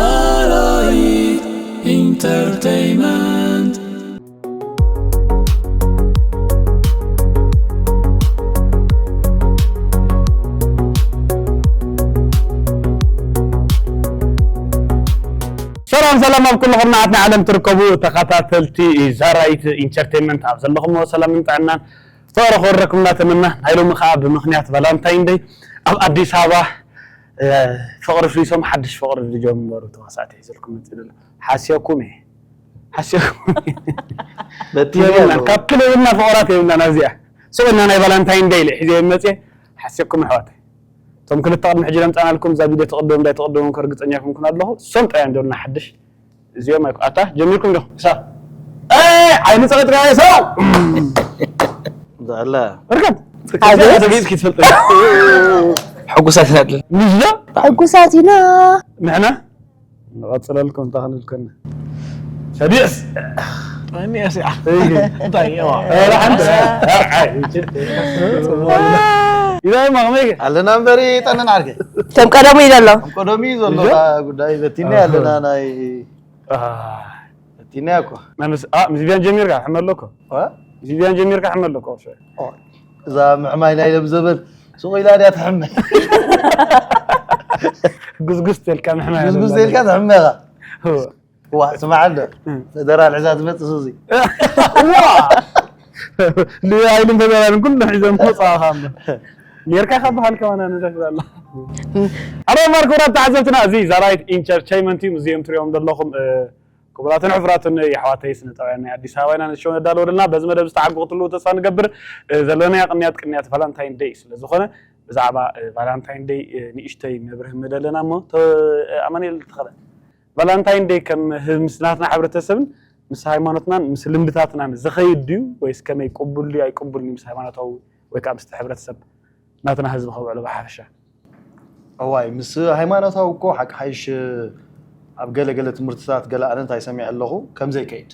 Zaraid Entertainment. ሰላም ሰላም ኣብ ኩሉ ኩርናዓት ናይ ዓለም ትርከቡ ተኸታተልቲ ዛራይት ኢንተርቴንመንት፣ ኣብ ዘለኹም ሰላምን ጥዕናን ፍቕሪ ክወረኩም እናተመና፣ ናይ ሎሚ ኸዓ ብምኽንያት ቫላንታይን ደይ ኣብ ኣዲስ ኣበባ፣ እ፣ ፍቕሪ ፍሊሶም ሓድሽ ፍቕሪ ዝጀመሩ ተዋሳእቲ ሒዘልኩም መፂእ ዘሎ። ሓስየኩም እየ። ሓስየኩም እየ። በቲ የብልናን። ኣለዎ። ካብ ክለብና ፍቕራት የብልናን ኣብዚኣ። ሱቕ እና ናይ ቫላንታይን ደይ ኢለ ሒዘ መፅየ። ሓስየኩም ኣሕዋተይ። እቶም ክልተ ቅድሚ ሕጂ ለምፃናልኩም እዛ ቪድዮ ትቕድም እንዳይ ትቕድም ከርግፀኛ ይኩንኩን ኣለኹ። እሶም ጥራይ እዮም ዘለና ሓድሽ። እዚኦም ኣይኮ-፣ ኣታ ጀሚርኩም ዲኹም? ሳ-፣ ኤ፣ ዓይኒ ጸቒጥካ ሰው። ዛላ። እርከብ። ኣቤት። ዘግይጽ ክትፈልጥ። ሕጉሳት ኢና ኣለና። ምሽ ዶ? ሕጉሳት ኢና። ንሕና ንቐጽለልኩም፣ እንታይ ክንብልከና? ሰዲዕስ። እኔ ያሲዓ። እይ። እንታይ እዋ? ኧረ፣ ሓንቲ። ኣይ፣ እይ። ኢዛ፣ ማቕመይ። ኣለና እምበሪ፣ ጠነን ዓርከይ። ከም ቀደሙ እዩ ዘሎ። ከም ቀደሙ እዩ ዘሎ። እዛ ጉዳይ በቲና ኣለና ናይ ኣህ። በቲና እኮ። ናይ ምስ-፣ ኣ፣ ምስ ቪያን ጀሚርካ ሕመ ኣለኮ። እ? ምስ ቪያን ጀሚርካ ሕመ ኣለኮ፣ ሸ። ኦ፣ እዛ ምሕማይ ናይ ሎም ዘበን ሱቕ ኢላ ድያ ትሕመ? ጉዝጉዝ ተልካ ምሕማይ ጉዝጉዝ ኣለና። ተልካ ትሕመ ኢኻ። እወ። ዋ፣ ስማዕ እንዶ። እም። ፈደራል ሒዛ ትመጽእ ሱዚ። ዋ! ልዩ ሓይልን ፈደራልን ኩሉ ሒዞም መጻኻ እሞ። ኔርካ ካብ በሃልካ ዋና ንረክብ ኣላ። ኣረ ማርኮና ተዓዘብትና፣ እዚ ዛራይት ኢንተርቴይንመንት እዩ። እዚኦም ትሪኦም ዘለኹም፣ እ፣ ክቡራትን ሕፉራትን የሕዋተይ ስነ ጥበባውያን ናይ ኣዲስ ኣበባ ኢና ነቲ ሾው ነዳልወልና። በዚ መደብ ዝተዓግቑ ትህልዉ ተስፋ ንገብር። እ፣ ዘለናዮ ቅንያት፣ ቅንያት ቫላንታይን ደይ ስለ ዝኾነ፣ ብዛዕባ፣ እ፣ ቫላንታይን ደይ፣ እ፣ ንእሽተይ መብርሂ ምደለና እሞ፣ ተ-፣ ኣማኑኤል ተኸለ። ቫላንታይን ደይ ከም ህ-፣ ምስ ናትና ሕብረተሰብን ምስ ሃይማኖትናን ምስ ልምድታትናን ዝኸይድ ድዩ ወይስ ከመይ ቅቡል ድዩ ኣይቅቡልን እዩ ምስ ሃይማኖታዊ ወይ ከዓ ምስቲ ሕብረተሰብ ናትና ህዝቢ ከብዕሎ ብሓፈሻ? እዋይ፣ ምስ ሃይማኖታዊ እኮ ሓቂ ሓይሽ ኣብ ገለ ገለ ትምህርትታት ገለ ኣነ እንታይ ሰሚዐ ኣለኹ ከም ዘይከይድ።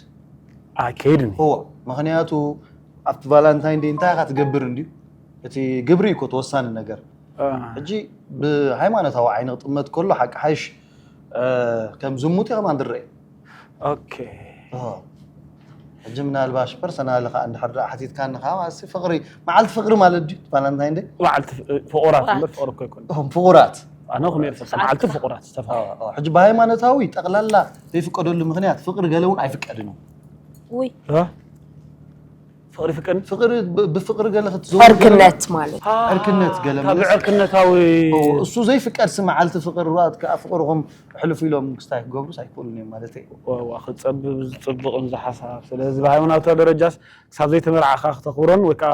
ኣይከይድን እዩ። እዎ፣ ምኽንያቱ ኣብቲ ቫላንታይን ደይ እንታይ ኢኻ ትገብር እንድዩ? እቲ ግብሪ እዩ እኮ ተወሳኒ ነገር። አ። ሕጂ ብሃይማኖታዊ ዓይኒ ክጥመት ከሎ ሓቂ ሓይሽ፣ እ፣ ከም ዝሙት እዩ ከማን ዝረአ። ኦኬ። ኦ። ሕጂ ምናልባሽ ፐርሰናል ኸዓ እንድሕር ደኣ ሓቲትካኒ ኸዓ፣ ማለት ፍቕሪ፣ መዓልቲ ፍቕሪ ማለት ድዩ? ቫላንታይን ደይ? መዓልቲ ፍ-፣ ፍቑራት እምበር ፍቕሪ እኮ ኣይኮነን። እም፣ ፍቑራት። ኣነ ኸመይ ኢለ ፍቕሪ? መዓልቲ ፍቑራት ዝተፈ-፣ ኦ፣ ኦ። ሕጂ ብሃይማኖታዊ ጠቕላላ ዘይፍቀደሉ ምኽንያት ፍቕሪ ገለ እውን ኣይፍቀድን እዩ። ውይ። እ? ፍቕሪ ፍቅርን? ፍቕሪ ብ-፣ ብፍቕሪ ገለ ክትዘውር ዕርክነት ማለት። አ፣ ዕርክነት ገለ ካብ ማለት። ዕርክነታዊ ኦ፣ እሱ ዘይፍቀድ ሲ መዓልቲ ፍቕሪ ራት ከኣ ፍቕርኹም ኣሕልፉ ኢሎም ክስታይ ክገብሩስ ኣይክእሉን እዮም ማለት እዩ። ዋ፣ ዋ፣ ክጸብብ ዝጽብቕ እንዚ ሓሳብ። ስለዚ ብሃይማኖታዊ ደረጃስ ክሳብ ዘይተመርዓኻ ክተኽብሮን ወይ ከኣ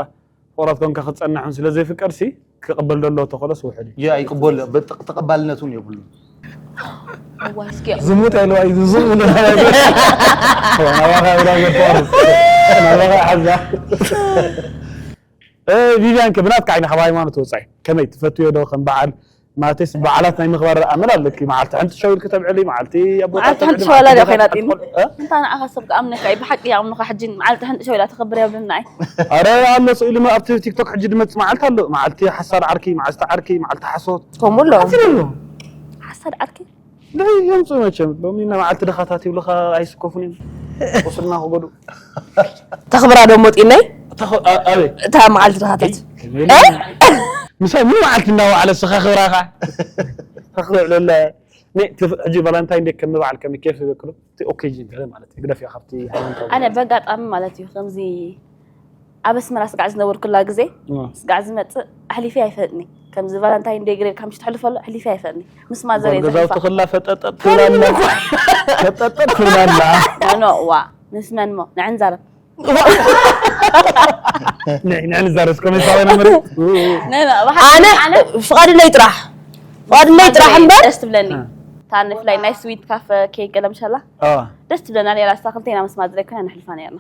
ፍቕረት ኮንካ ክትጸንሕን ስለ ዘይፍቀድ ሲ ክቕበል ደሎ ተኾለስ ውሕድ እዩ። ያ፣ ይቅበል፣ በጥ-፣ ተቐባልነት እውን የብሉን። እዋይ፣ እስኪ ዝሙት ኣይልዋ እዩ፣ ዝሙት። ናባኻ ብላ ዘቋርጽ። ናባኻ ሓዛ። እ፣ ቪቪያን ከ ብናትካ ዓይኒ ካብ ሃይማኖት ወጻኢ ከመይ ትፈትዮ ዶ? ከም በዓል ማለትስ በዓላት ናይ ምኽባር ኣመል ኣለኪ? መዓልቲ ሕንጥሸው ኢልኪ ተብዕሊ፣ መዓልቲ ኣቦታት መዓልቲ ተብዕሊ፣ ሕንጥሸው መዓልቲ ኣላ ድያ ገዛ ኮይና ኣጥኒ? እ? እንታይ ንዓኻ ሰብ ክኣምነካ እዩ? ብሓቂ ይኣምኑኻ ሕጂ መዓልቲ ሕንጥሸው ኢላ ተኽብር የብልና እዩ። ኣረ ኣሎ ስኢሉ ኣብቲ ቲክቶክ ሕጂ ድመጽእ መዓልቲ ኣሎ። መዓልቲ ሓሳድ ዓርኪ፣ መዓልቲ ዓርኪ፣ መዓልቲ ሓሶት። ከምኡ ኣሎ። ኣቲ ኣሎ። ሓሳድ ዓርኪ? እንታይ የምፅኡ መቸም። ሎሚ እና መዓልቲ ድኻታት ይብሉኻ ኣይስከፉን እዮም። ቁስልና ክጎዱ። ተኽብራ ዶ ሞጢነይ? ተኽ-፣ ኣ-፣ ኣበይ? እታ መዓልቲ ድኻታት። ኣይ፣ ከመይ እ? ኢለ? ምሳይ ሙሉ መዓልቲ እናወዓለ ስኻ ክብራኻ። ተኽብር ለለ። ነ-፣ ትፍ-፣ ሕጂ ቫላንታይን ዴይ ከም በዓል ከም ኬፍ ዝበክሉ። እቲ ኦኬዥን ገለ ማለት እዩ። ግደፍ እያ ካብቲ ሃይማኖታዊ ኣነ ነገር። በጋጣሚ ማለት እዩ ከምዚ ኣብ ኣስመራ ስጋዕ ዝነበርኩላ ግዜ እዋ። ስጋዕ ዝመጽእ ኣሕሊፈ ኣይፈልጥኒ። ከምዚ ቫላንታይን ዴይ ግሬድ ካብ ምሽት ሕልፈሉ ኣሕሊፈ ኣይፈልጥኒ። ምስ ማዘር ኣብ እየ ገዛውቲ ዘሕልፋ። ክላ ፈጠጠጥ ትብላላ። ፈጠጠጥ ትብላላ። ኖ፣ ኖ፣ ዋ፣ ምስ መን ሞ? ንዕንዛረብ። ንዕ-፣ ንዕንዛረብ እስከ መሳወ ነምሪ። ኖ፣ ኖ፣ ብሓቂ ኣነ ኣነ ፍቓድለይ ጥራሕ። ፍቓድለይ ጥራሕ እምበር። ደስ ትብለኒ። እ። እታ ንፍላይ ናይ ስዊት ካፈ ኬክ ገለ ምሻላ። እ። ደስ ትብለና ነይራ። እሳ ክልቴና ምስ ማዘር ኮይና ነሕልፋ ነይርና።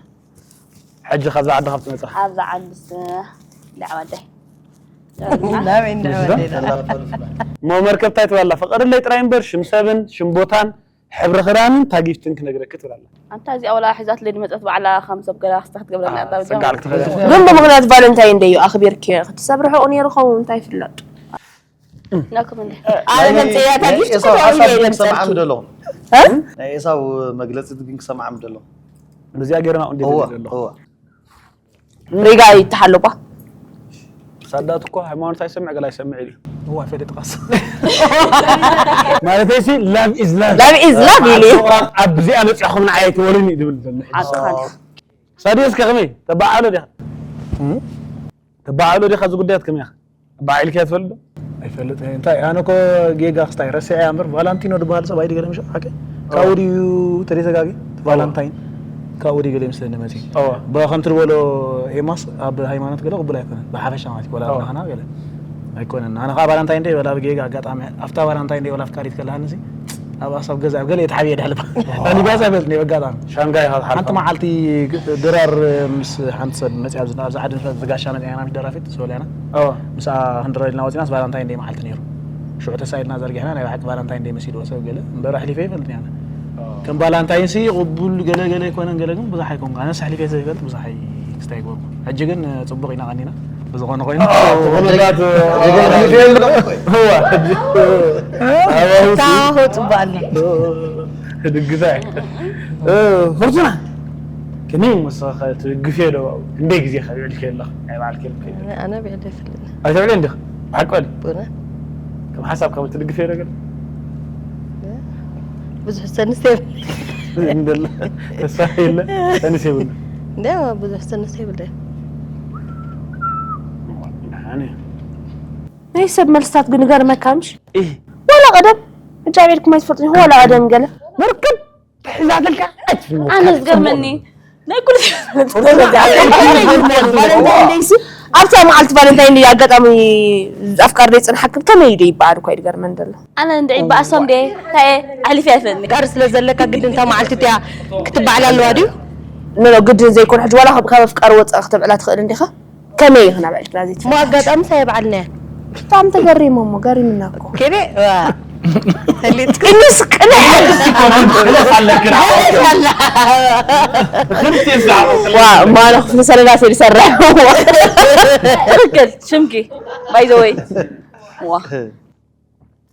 ሕጂ ካብዛ ዓዲ ካብ ትመጻ? ኣብዛ ዓዲ ስ-፣ እንዳ ዓባዳይ። ናበይ እንዳ ዓባዳይ? እሞ መርከብ ታይ ትበላ? ፍቐድለይ ጥራይ እምበር ሽም ሰብን ሽም ቦታን ሕብሪ ክዳንን ታጊፍትን ክነግረኪ ትብል ኣላ። ኣንታ እዚኣ ወላ ሒዛትለይ ዝመጸት ባዕላ ከም ሰብ ገላ ክስታ ክትገብረኒ ኣታ በጃ። ጸጋ ልክትኸ ግን ብምኽንያት ቫለንታይን ደዩ ኣኽቢርኪ ክትሰብሪ ሕቑ ነይሩ ኸውን እንታይ ይፍለጥ። ናኩም እንደ ኣነ መምፅእያ ታጊፍቲ ኤሳው ክትበልዑ ሓሳብ እየ ግን ክሰምዓ መምፀልኪ ምደለኹ እ? ናይ ኤሳው መግለፂ ግን ክሰምዓ ምደለኹ በዚኣ ገይርና እንዴ እወ ዘለኹ እወ ሪጋ ይተሓለቋ ሳዳት እኮ ሃይማኖት ኣይሰምዕ ገላ ኣይሰምዕ ኢሉ እዋ ፈለጥ ቃስ ማለት ሲ love is love love is love ኢሉ እዩ ኣብዚኣ መፅኹም ንዓይ ኣይትበሉኒ ዝብል ዘሎ ዓፅኻን ሳዲ እስከ ከመይ ተባዓሎ ዲኻ ተባዓሎ ዲኻ እዚ ጉዳያት ከመይ ኢኻ ተባዒልካ ትፈልጥ ዶ ኣይፈልጥ እንታይ ኣነ ኮ ጌጋ ክስታይ ረሲዐ እያ እምበር ቫላንቲኖ ዝበሃል ሰብ ኣይዲ ገለ ምሽ ሓቂ ካብኡ ድዩ ተደይ ተጋጊ ቫላንታይን ካብኡ ድዩ ገለ ይመስለኒ መሲ እወ ብከምቲ ዝበሎ ኤማስ ኣብ ሃይማኖት ገለ ቅቡል ኣይኮነን ብሓፈሻ ማለት እዩ ወላ እወ። ብናህና ገለ ኣይኮነን ኣነ ከዓ ቫላንታይን ደይ ወላ ብጌጋ ኣጋጣሚ ኣብታ ቫላንታይን ደይ ወላ ኣፍቃሪት ከለሃኒ ሲ ኣብ ኣሳብ ገዛ ኣብ ገለ የተሓብየ ድሕልባ ኣሊባስ ኣይፈልጥን እዩ ኣጋጣሚ ሻንጋይ ኢኻ ሓንቲ ትሓልፋ መዓልቲ ድራር ምስ ሓንቲ ሰብ መፅያ ኣብዚ ኣብዚ ዓዲ ንፈ ዝጋሻ መፅያ ናምሽ ደራፊት ሶልያና እወ ምስኣ ክንድረልና ወፂናስ ቫላንታይን ደይ መዓልቲ ነይሩ ሽዑ ተሳኢልና ዘርጊሕና ናይ ብሓቂ ቫላንታይን ደይ መሲልዎ ሰብ ገለ እምበር ኣሕሊፈ ይፈልጥ ያነ ከም ቫላንታይን ሲ ቅቡል ገለ ገለ ኣይኮነን ገለ ግን ብዙሕ ኣይኮንኩ ኣነስ ኣሕሊፈ ዘይፈልጥ ብዙሕ ኣይ ክስታይ ይገብርኩ ሕጂ ግን ፅቡቅ ኢና ቀኒና ብዝኾነ ኮይኑ ተኾነታት ታሆ ፅቡቅ ኣሎ ትድግፋ ፍርቱና ከመይ መሰኸ ትድግፍዮ ዶ ክንደይ ግዜ ከብዕልክ ኣለኽ ናይ በዓል ከልክ ኣነ ብዕደ ይፈልጥ ኣይትዕሊ እንዲኽ ብሓቂ በል ብነ ከም ሓሳብ ከም ትድግፍዮ ዶ ገለ ብዙሕ ሰንስ የብ እንደለ ተስፋ የለ ሰንስ የብሉ እንደ ብዙሕ ሰንስ የብለ ኣነ ናይ ሰብ መልስታት ግን ገርመካ ምሽ እህ ዋላ ቀደም እጃ ቤልኩም ኣይትፈልጡ ዋላ ቀደም ገለ መርከብ ተሒዛትልካ ኣይትፍልሞ ኣነ ዝገርመኒ ናይ ኩሉ ቫለንታይን ደይሲ ኣብታ መዓልቲ ቫለንታይን ደይ ኣጋጣሚ ኣፍቃሪ ደይ ፅንሓክን ከመይ እዩ ደይ ይበሃል እኳ ይድገርመን ዘሎ ኣነ እንደ ይበኣሶም ደ እንታይ ኣሕሊፍ ኣይፈልኒ ጋር ስለ ዘለካ ግድን እታ መዓልቲ እቲያ ክትበዓል ኣለዋ ድዩ ኖ ግድን ዘይኮነ ሕጂ ዋላ ካብ ኣፍቃሪ ወፃኢ ክተብዕላ ትኽእል እንዲኻ ከመይ እዩ ክናብዕልክና ዘይትፈልጥ እሞ ኣጋጣሚ ሳይ በዓልና እያ ብጣዕሚ ተገሪሞሞ ገሪምና እኮ ኬደ ቅንስ ቅንሕ ኣለክን ዋ ማለ ክፍሊ ሰለዳ ፌል ይሰርሕ ትክክል ሽምኪ ባይዘወይ ዋ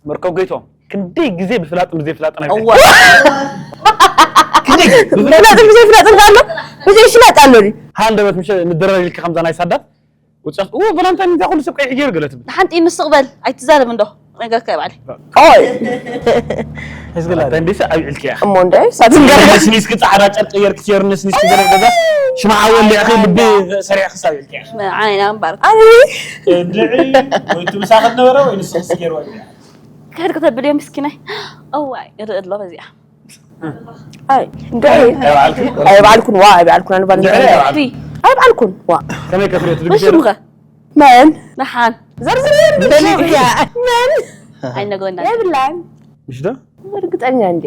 መርከብ ጎይቶም ክንደይ ግዜ ብፍላጥን ብዘይፍላጥን እዋ ብፍላጥን ብዘይፍላጥን ኣሎ ብዘይፍላጥ ኣሎ ድዩ ሃንደበት ምሽ ንደረር ኢልካ ከምዛ ናይ ሳዳት ውፅኣት እዎ ቫላንታይን እንታይ ኩሉ ሰብ ቀይሕ ገይሩ ገለ ትብል ንሓንቲ ንስቕ በል ኣይትዛረብ እንዶ ነገርካ ይባዕል ኦይ ሕዝግላ እንዲስ ኣብ ኢልክ እያ እሞ እንደ ሳትንገር ስኒስክ ፃዕዳ ጨርቂ ገይርክ ሴር ንስኒስክ ገለ ገዛ ሽማዓ ወሊዕኺ ልቢ ሰሪዕክ ሳብ ኢልክ እያ ዓይና እምባር እንድዒ ወይ ትምሳኸት ነበረ ወይ ንስኽስ ገይርዋ ክሕድ ከተብል እዮም ምስኪናይ እዋይ ይርኢ ኣሎ በዚኣ ኣይ እንደ ኣይባዕልኩን ዋ ኣይባዕልኩን ኣነ ባል ኣይባዕልኩን ዋ ከመይ ከፍርዮ ትድግፍ በሽሙኸ መን ንሓን ዘርዝር ኣይነግረና የብላን ምሽ ዶ እርግጠኛ እንዴ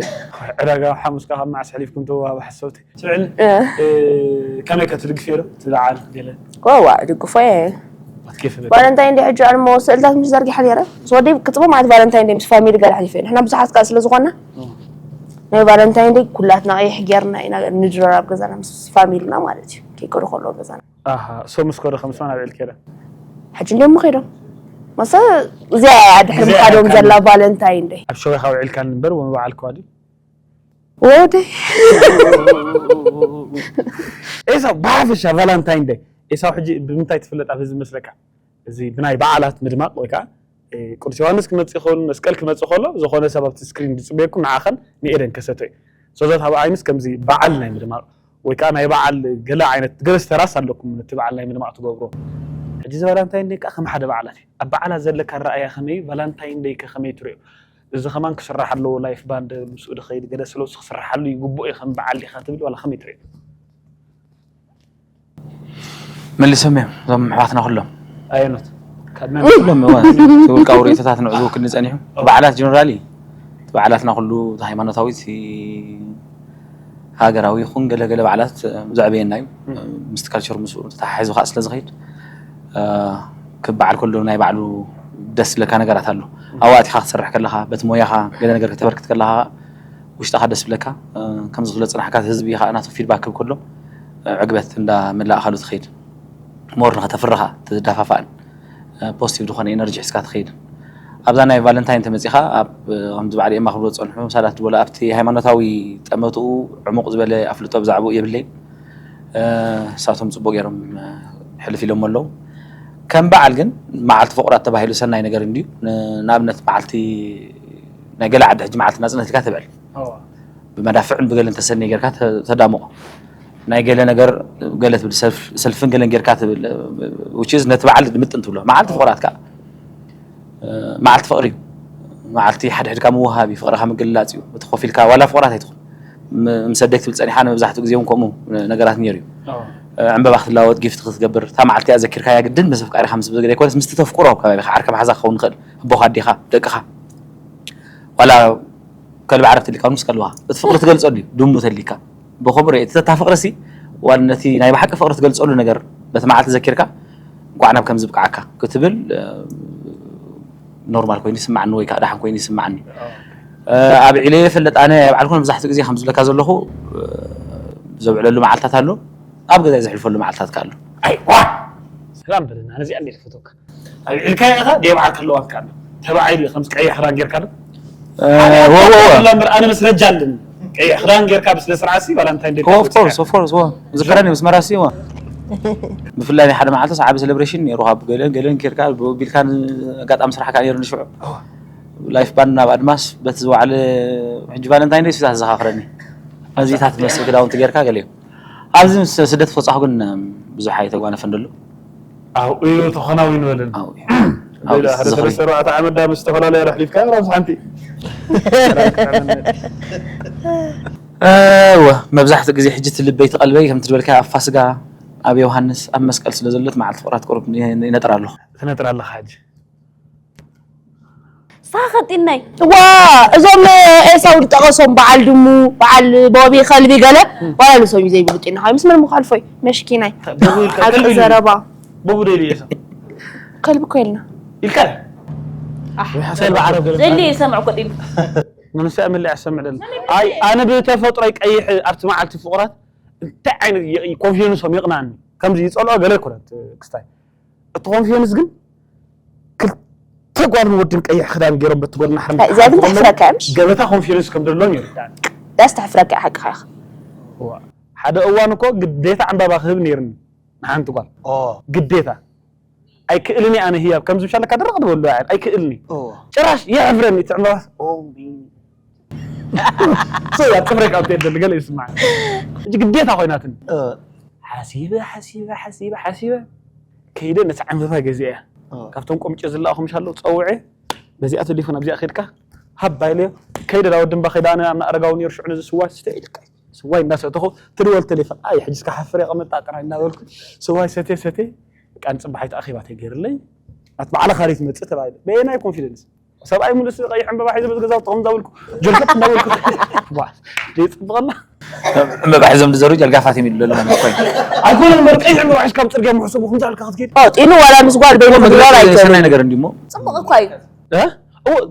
ዕዳጋ ሓሙስ ካብ መዓስ ሕሊፍኩም ተዋሃባ ሓሰብቲ ስዕል ከመይ ከ ትድግፍ ዶ ትበዓል ገለ ዋ ዋ ድግፎ እየ ኬፍ ቫለንታይን ዲ ሕጂ ኣነ ስእልታት ምስ ዘርጊሓ ነረ ምስ ወደይ ክፅቡ ማለት ቫለንታይን ዲ ምስ ፋሚሊ ገለ ሓሊፈ ንሕና ብዙሓት ቃል ስለ ዝኾና ናይ ቫለንታይን ዲ ኩላትና ቀይሕ ጌርና ኢና ንድረር ኣብ ገዛና ምስ ፋሚልና ማለት እዩ ከይቀዱ ከለዎ ገዛና ኣሃ ሶ ምስ ከዶ ከም ስማን ኣብ ዕልክ ደ ሕጂ እንዲሞ ከይዶም መሰ እዚኣ እያ ድሕሪ ምኻዶም ዘላ ቫለንታይን ዲ ኣብ ሸወኻ ውዒልካ ንበር ወመባዓል ከዋዲ ወደይ ኤሳው ብሓፈሻ ቫላንታይን ደ ኤሳው ሕጂ ብምንታይ ትፍለጥ ኣብ ህዝቢ መስለካ እዚ ብናይ በዓላት ምድማቕ ወይ ከዓ ቅዱስ ዮሃንስ ክመፅእ ይኸውን መስቀል ክመፅእ ከሎ ዝኾነ ሰብ ኣብቲ ስክሪን ዝፅበየኩም ንዓኸን ንኤደን ከሰቶ እዩ ሶዛት ኣብ ዓይንስ ከምዚ በዓል ናይ ምድማቕ ወይ ከዓ ናይ በዓል ገለ ዓይነት ገለ ዝተራስ ኣለኩም ነቲ በዓል ናይ ምድማቕ ትገብሮ ሕጂ እዚ ቫላንታይን ደይ ከዓ ከም ሓደ በዓላት እዩ ኣብ በዓላት ዘለካ ኣረኣያ ከመይ እዩ ቫላንታይን ደይ ከ ከመይ ትሪኦ እዚ ከማን ክስራሕ ኣለዎ ላይፍ ባንድ ምስኡ ድኸይድ ገለ ስለሱ ክስርሓሉ ይግብኦ እዩ ከም በዓል ዲኻ ትብል ዋላ ከመይ ትሪኦ መሊሶም እዮም እዞም ኣሕዋትና ኩሎም ኣየኖት ኩሎም እወ እቲ ውልቃዊ ርእቶታት ንዕኡ ክኒ ጸኒሑ በዓላት ጀነራሊ እቲ በዓላትና ኩሉ እቲ ሃይማኖታዊ እቲ ሃገራዊ ይኹን ገለገለ በዓላት ዘዕበየና እዩ ምስቲ ካልቸር ምስኡ ተተሓሒዙ ከዓ ስለ ዝኸይድ ክበዓል ከሎ ናይ ባዕሉ ደስ ዝብለካ ነገራት ኣሎ ኣብኡ ኣቲኻ ክትሰርሕ ከለኻ በቲ ሞያኻ ገለ ነገር ከተበርክት ከለኻ ውሽጥኻ ደስ ብለካ። ከምዚ ክለ ፅናሕካ ህዝቢ ከዓ ናቱ ፊድባክ ክብ ከሎ ዕግበት እንዳ መላእካሉ ትኸይድ። ሞር ንኸተፍርኻ ትዳፋፋእን ፖዚቲቭ ዝኾነ ኤነርጂ ሒዝካ ትኸይድ። ኣብዛ ናይ ቫለንታይን ተመፂኻ ኣብ ከምዚ ባዕል ኤማ ክብሎ ዝፀንሑ ሳላት ዝበሉ ኣብቲ ሃይማኖታዊ ጠመትኡ ዕሙቕ ዝበለ ኣፍልጦ ብዛዕባኡ የብለይን። እሳቶም ፅቡቅ ገይሮም ሕልፍ ኢሎም ኣለዉ። ከም በዓል ግን መዓልቲ ፍቁራት ተባሂሉ ሰናይ ነገር እንድዩ። ንኣብነት መዓልቲ ናይ ገለ ዓዲ ሕጂ መዓልቲ ናፅነት ኢልካ ትብዕል ብመዳፍዕን ብገለን ተሰኒ ጌርካ ተዳምቆ ናይ ገለ ነገር ገለ ትብል ሰልፍን ገለን ጌርካ ትብል which is ነቲ በዓል ድምጥን ትብሎ መዓልቲ ፍቁራት ከዓ መዓልቲ ፍቅሪ እዩ። መዓልቲ ሓድሕድካ ምውሃብ እዩ ፍቅርካ ምግልላፅ እዩ እቲ ኮፍ ኢልካ ዋላ ፍቁራት ኣይትኹን ምስ ኣደይ ክትብል ፀኒሓ ንመብዛሕትኡ ግዜ እውን ከምኡ ነገራት ነይሩ እዩ። ዕምበባ ክትላወጥ ጊፍት ክትገብር እታ መዓልቲ እያ ዘኪርካያ ግድን ምስ ኣፍቃሪካ ምስ ብዝግደ ኣይኮነስ ምስቲ ተፍቅሮ ኣብ ከባቢካ ዓርከ መሓዛ ክኸውን ይኽእል ኣቦካ ኣዴካ ደቅካ ዋላ ከልቢ ዓረብ ተሊካ ምስ ከልብኻ እቲ ፍቅሪ ትገልፀሉ እዩ ድሙ ተሊካ ብኸምኡ ርኢ እቲ ተታ ፍቅሪ ሲ ዋላ ነቲ ናይ ብሓቂ ፍቅሪ ትገልፀሉ ነገር በቲ መዓልቲ ዘኪርካ እንኳዕ ናብ ከምዚ ብቅዓካ ክትብል ኖርማል ኮይኑ ይስማዓኒ ወይ ከዓ ደሓን ኮይኑ ይስማዓኒ። ኣብ ዒለ የፈለጥ ኣነ ኣብ ዓልኮን መብዛሕትኡ ግዜ ከም ዝብለካ ዘለኹ ዘብዕለሉ መዓልታት ኣሎ ኣብ ገዛይ ዘሕልፈሉ መዓልታት ከ ኣሎ። ኣይዋ ሰላም በለና ነዚኣ እንዴት ፈቶካ ኣብ ዒልካ ኢኻ ደይ በዓል ከለዋ ትካለ ተባዒሉ ከምዚ ቀይሕ ክዳን ጌርካ ዶ ወወወ እምበር ኣነ መስረጃ ኣለኒ ቀይሕ ክዳን ጌርካ ብስነ ስርዓት ሲ ባላንታይን ዴ of course of course ወ ዝከረኒ ምስ መራሲ ወ ብፍላይ ናይ ሓደ መዓልቲ ሰዓቢ ሴሌብሬሽን ነይሩ ካብ ገለን ገለን ኬርካ ቢልካ ኣጋጣሚ ስራሕካ ነይሩ ንሽዑ ላይፍ ባንድ ናብ ኣድማስ በቲ ዝወዓለ ሕጂ ቫለንታይን ደይ ስታት ዘኻኽረኒ ነዚታት ትመስል ክዳውንቲ ጌርካ ገለ ኣብዚ ምስ ስደት ፈፃኹ ግን ብዙሕ ኣይተጓነፈን ደሎ ኣብኡ እዩ ተኸናዊኑ በለኒ ኣብኡ እዩ ሌላ ሓደ ሰለስተ ኣርባዕተ ዓመት ዳ ምስ ዝተፈላለያ ኣሕሊፍካ ራስ ሓንቲ እወ መብዛሕትኡ ግዜ ሕጂ እቲ ልበይ ተቐልበይ ከምቲ ዝበልካ ኣብ ፋስጋ ኣብ ዮሃንስ ኣብ መስቀል ስለ ዘሎት መዓልቲ ፍቕራት ቁሩብ ይነጥር ኣለኹ ትነጥር ኣለኻ ሕጂ ሳኸጢናይ ዋ እዞም ኤሳው ዝጠቐሶም በዓል ድሙ በዓል ቦቢ ከልቢ ገለ ዋላ ንሶም እዩ ዘይብሉ ጢና ምስ መን ምኳልፎይ መሽኪናይ ዓብዪ ዘረባ ብቡ ደይሉ እየ ሰብ ከልቢ እኮ የልና ኢልካ ከልቢ ዓረብ ገለ ዘሊ ይሰምዕ ኮዲሉ ንንሳ መለያ ሰምዕ ደለ ኣይ ኣነ ብተፈጥሮይ ቀይሕ ኣብቲ መዓልቲ ፍቑራት እንታይ ዓይነት ኮንፊደንሶም የቕናኒ ከምዚ ይፀልኦ ገለ ኣይኮነት ክስታይ እቲ ኮንፊደንስ ግን ክልተ ጓልን ወድን ቀይሕ ክዳን ገይሮም በቲ ጎድና ሕርም እዚኣ ግን ተሕፍረካ እያ ምሽ ገበታ ኮንፊደንስ ከም ደሎን ይርዳኒ ዳስ ተሕፍረካ እያ ሓቅኻ ኢኻ ሓደ እዋን እኮ ግዴታ ዕምባባ ክህብ ነይርኒ ንሓንቲ ጓል ግዴታ ኣይክእልን ኣነ ህያብ ከምዚ ምሻለካ ደረቕ ዝበሉ ኣይክእልኒ ጭራሽ የሕፍረኒ እቲ ዕምባባ ኣብ ጥፍረ ካብ ትየደል ገለ ይስማዕ እዚ ግዴታ ኮይናትኒ ሓሲበ ሓሲበ ሓሲበ ሓሲበ ከይደ ነቲ ዕምባባ ገዚአ ካብቶም ቆምጨ ዝለኣኹ ምሻለዉ ፀውዐ በዚኣ ቴሌፎን ኣብዚኣ ከድካ ሃባ ኢለዮ ከይደ ዳ ወድምባ ከይደ ኣነ ኣብ ኣረጋዊ ነይሩ ሽዑ ነዚ ስዋ ስተ ኢልካ ስዋይ እናሰተኹ ትድወል ቴሌፎን ኣይ ሕጂ እስካ ሓፍር የቐመጣ ጥራይ እናበልኩ ስዋይ ሰቴ ሰቴ በቃ ንፅባሓይ ተኣኺባ ተገይርለይ ኣት በዓለ ካሊት መፅእ ተባሂለ በየናይ ኮንፊደንስ ሰብኣይ ሙሉእ ቀይሕ ዕምበባ ሒዘ በዚ ገዛውቲ ከም እንዳበልኩ ጀልከት እንዳበልኩ ዘይፅብቐላ ዕምበባ ሒዞም ዝዘሩ ጀልጋፋት እዮም ይሉ ኣለኹ ኮይን ኣይኮነን እምበር ቀይሕ ዕምበባ ሒዝካ ኣብ ፅርግያ ምሕሰቡ ከምዚ ኣልካ ክትከይድ ጢኑ ዋላ ምስ ጓል በይኑ ምግባር ሰናይ ኣይከብርን ነገር እንዲሞ ፅቡቕ እኳ እዩ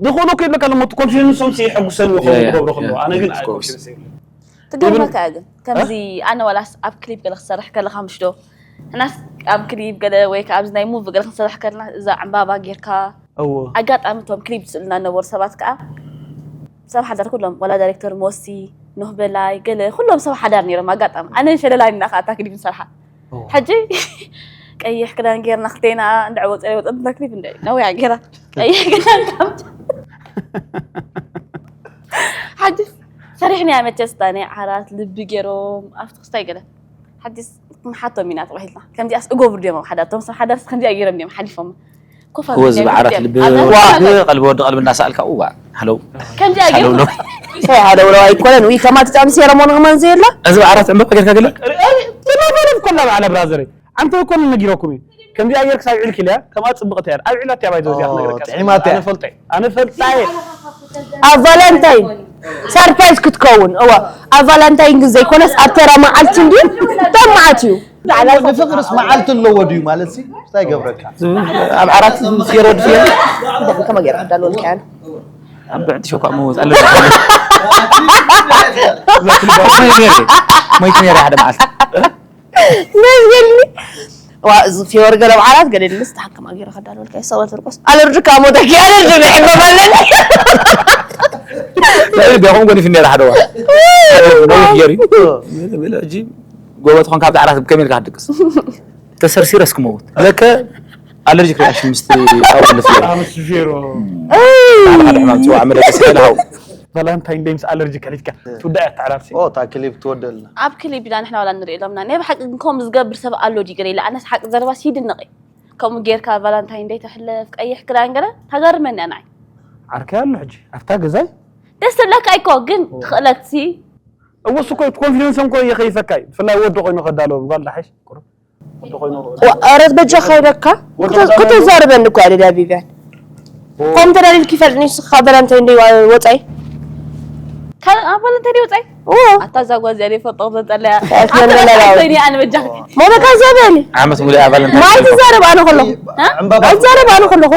ዝኽእሎ ከይድለካ ኣለሞ እቲ ኮንፊደንሶም የሐጉሰኒ ይኸውን ክገብሮ ከለዎ ኣነ ግን Of course. ኮንፊደንስ የብለይ ትገርመካ እያ ግን ከምዚ ኣነ ዋላስ ኣብ ክሊፕ ገለ ክሰርሕ ከለካ ምሽ ዶ ሕናስ ኣብ ክሊፕ ገለ ወይ ከዓ ኣብዚ ናይ ሙቪ ገለ ክንሰርሕ ከለና እዛ ዕምባባ ጌርካ እዎ ኣጋጣሚ እቶም ክሊፕ ዝስእሉና ነበሩ ሰባት ከዓ ሰብ ሓዳር ኩሎም ዋላ ዳይሬክተር ሞሲ ኖህ በላይ ገለ ኩሎም ሰብ ሓዳር ነይሮም ኣጋጣሚ ኣነ ሸለላኒ ኢና ከዓ እታ ክሊፕ ንሰርሓ ሕጂ ቀይሕ ክዳን ጌርና ክልቴና እንድዕወፀ ወፀ እታ ክሊፕ እንደ ነዊያ ጌራ ቀይሕ ክዳን ካብ ሓጂ ሰሪሕናያ መቸስ እታ ናይ ዓራት ልቢ ገይሮም ኣብቲ ክስታይ ገለ ሓጂስ ክንሓቶም ኢና ተባሂልና ከምዚኣስ እገብሩ ድዮም ኣብ ሓዳር እቶም ሰብ ሓዳርስ ከምዚኣ ገይሮም ድዮም ሓሊፎም ኮፋ እወ እዚ ብዓራት ልቢ ቀልቢ ወዲ ቀልቢ እናሰኣልካ እዋ ሃለው ከምዚኣ ገይሮም ሓደ ውለው ኣይኮነን ውይ ከማቲ ጫም ሴረሞን ከማን ዘየላ እዚ ብዓራት ዕምበባ ጌርካ ገለ ተናፈለ ኮላ ባዕላ ብራዘረይ ኣንተ እኮ ነጊረኩም እዩ ከምዚ ኣየር ክሳብ ዒልክ ኢለ ከምኣ ጽብቕቲ እያ ኣብ ዒላት እያ ባይዘው እዚኣ ክነግረካ ጥዒማት እያ። ኣነ ፈልጠ ኣነ ፈልጣ እየ ኣብ ቫለንታይን ሰርፕራይዝ ክትከውን እዋ ኣብ ቫለንታይን ግን ዘይኮነስ ኣብ ተራ መዓልቲ እንዲ ቶም መዓት እዩ ንፍቅርስ መዓልቲ ኣለዎ ድዩ ማለት ሲ እንታይ ይገብረካ ኣብ ዓራት ሴሮ ድየ ከመ ገይራ ክዳልወልካ እያ ኣብ ብዕጢ ሸኳ መወዝ ኣለርጂ ሞይተ ነይረ። ሞይተ ነይረ ሓደ መዓልቲ። ነዝገልኒ ዋ እዚ ፊወር ገለ በዓላት ገለ ድልስ ተሓከማ ገይረ ከዳልወልካ ይሰወት ርቆስ ኣለርጅካ ሞተኪ ኣለርጅ ንሕበብ ኣለኒ ልዕሊ ቢያኹም ጎኒፍ ነይረ ሓደ ዋ ነይር እዩ ሕጂ ጎበ ትኾን ካብቲ ዓራት ከመይ ኢልካ ክትድቅስ ተሰርሲረስ ክመውት ለከ ኣለርጂክ ሪኣክሽን ምስቲ ኣዋልፍ ምስ ፌሮ ሓደ ሕማም ፅዋዕ መደቀሲ ከለሃው ቫላንታይን ደይ ምስ ኣለርጂ ከሊትካ ትውዳእ እያ ተዓራርሲ ኦ እታ ክሊፕ ትወደልና ኣብ ክሊፕ ዳ ንሕና ዋላ ንርኢ ሎምና ናይ ብሓቂ ግን ከምኡ ዝገብር ሰብ ኣሎ ድዩ ገለ ኢለ ኣነስ ሓቂ ዘረባስ ይድነቕ እዩ ከምኡ ጌርካ ቫላንታይን ደይ ተሕልፍ ቀይሕ ክዳን ገለ ተገርመኒ ኣያ ንዓይ ዓርከይ ኣሎ ሕጂ ኣብታ ገዛይ ደስ ትብለካ እኮ ግን ትኽእለት ሲ እወስ እኮ ኮንፊደንስ እንኮ ይኸይፈካ እዩ ብፍላይ ወዲ ኮይኑ ከዳለዎ ጓል ዳሓይሽ ወዲ ኮይኑ ረት በጃ ካይደካ ከተዛርበኒ እኮ ኣደዳ ቪቪያን ከም ተዳሊልክ ይፈልጥ ንስኻ ቫላንታይን ደይ ወፃይ ካልእ ኣብ ቫለንታይን ደይ ወፃይ ኣታ እዛ ጓል እዚኣ ደይ ፈልጦ ዘጠለያ መለላዊ። ኣነ በጃ ሞበካ ዘበኒ ዓመት ሙሉእ ኣባል ማይ ትዛረብ ኣነ ከለኹ ዕምባባ ኣይዛረብ ኣነ ከለኹ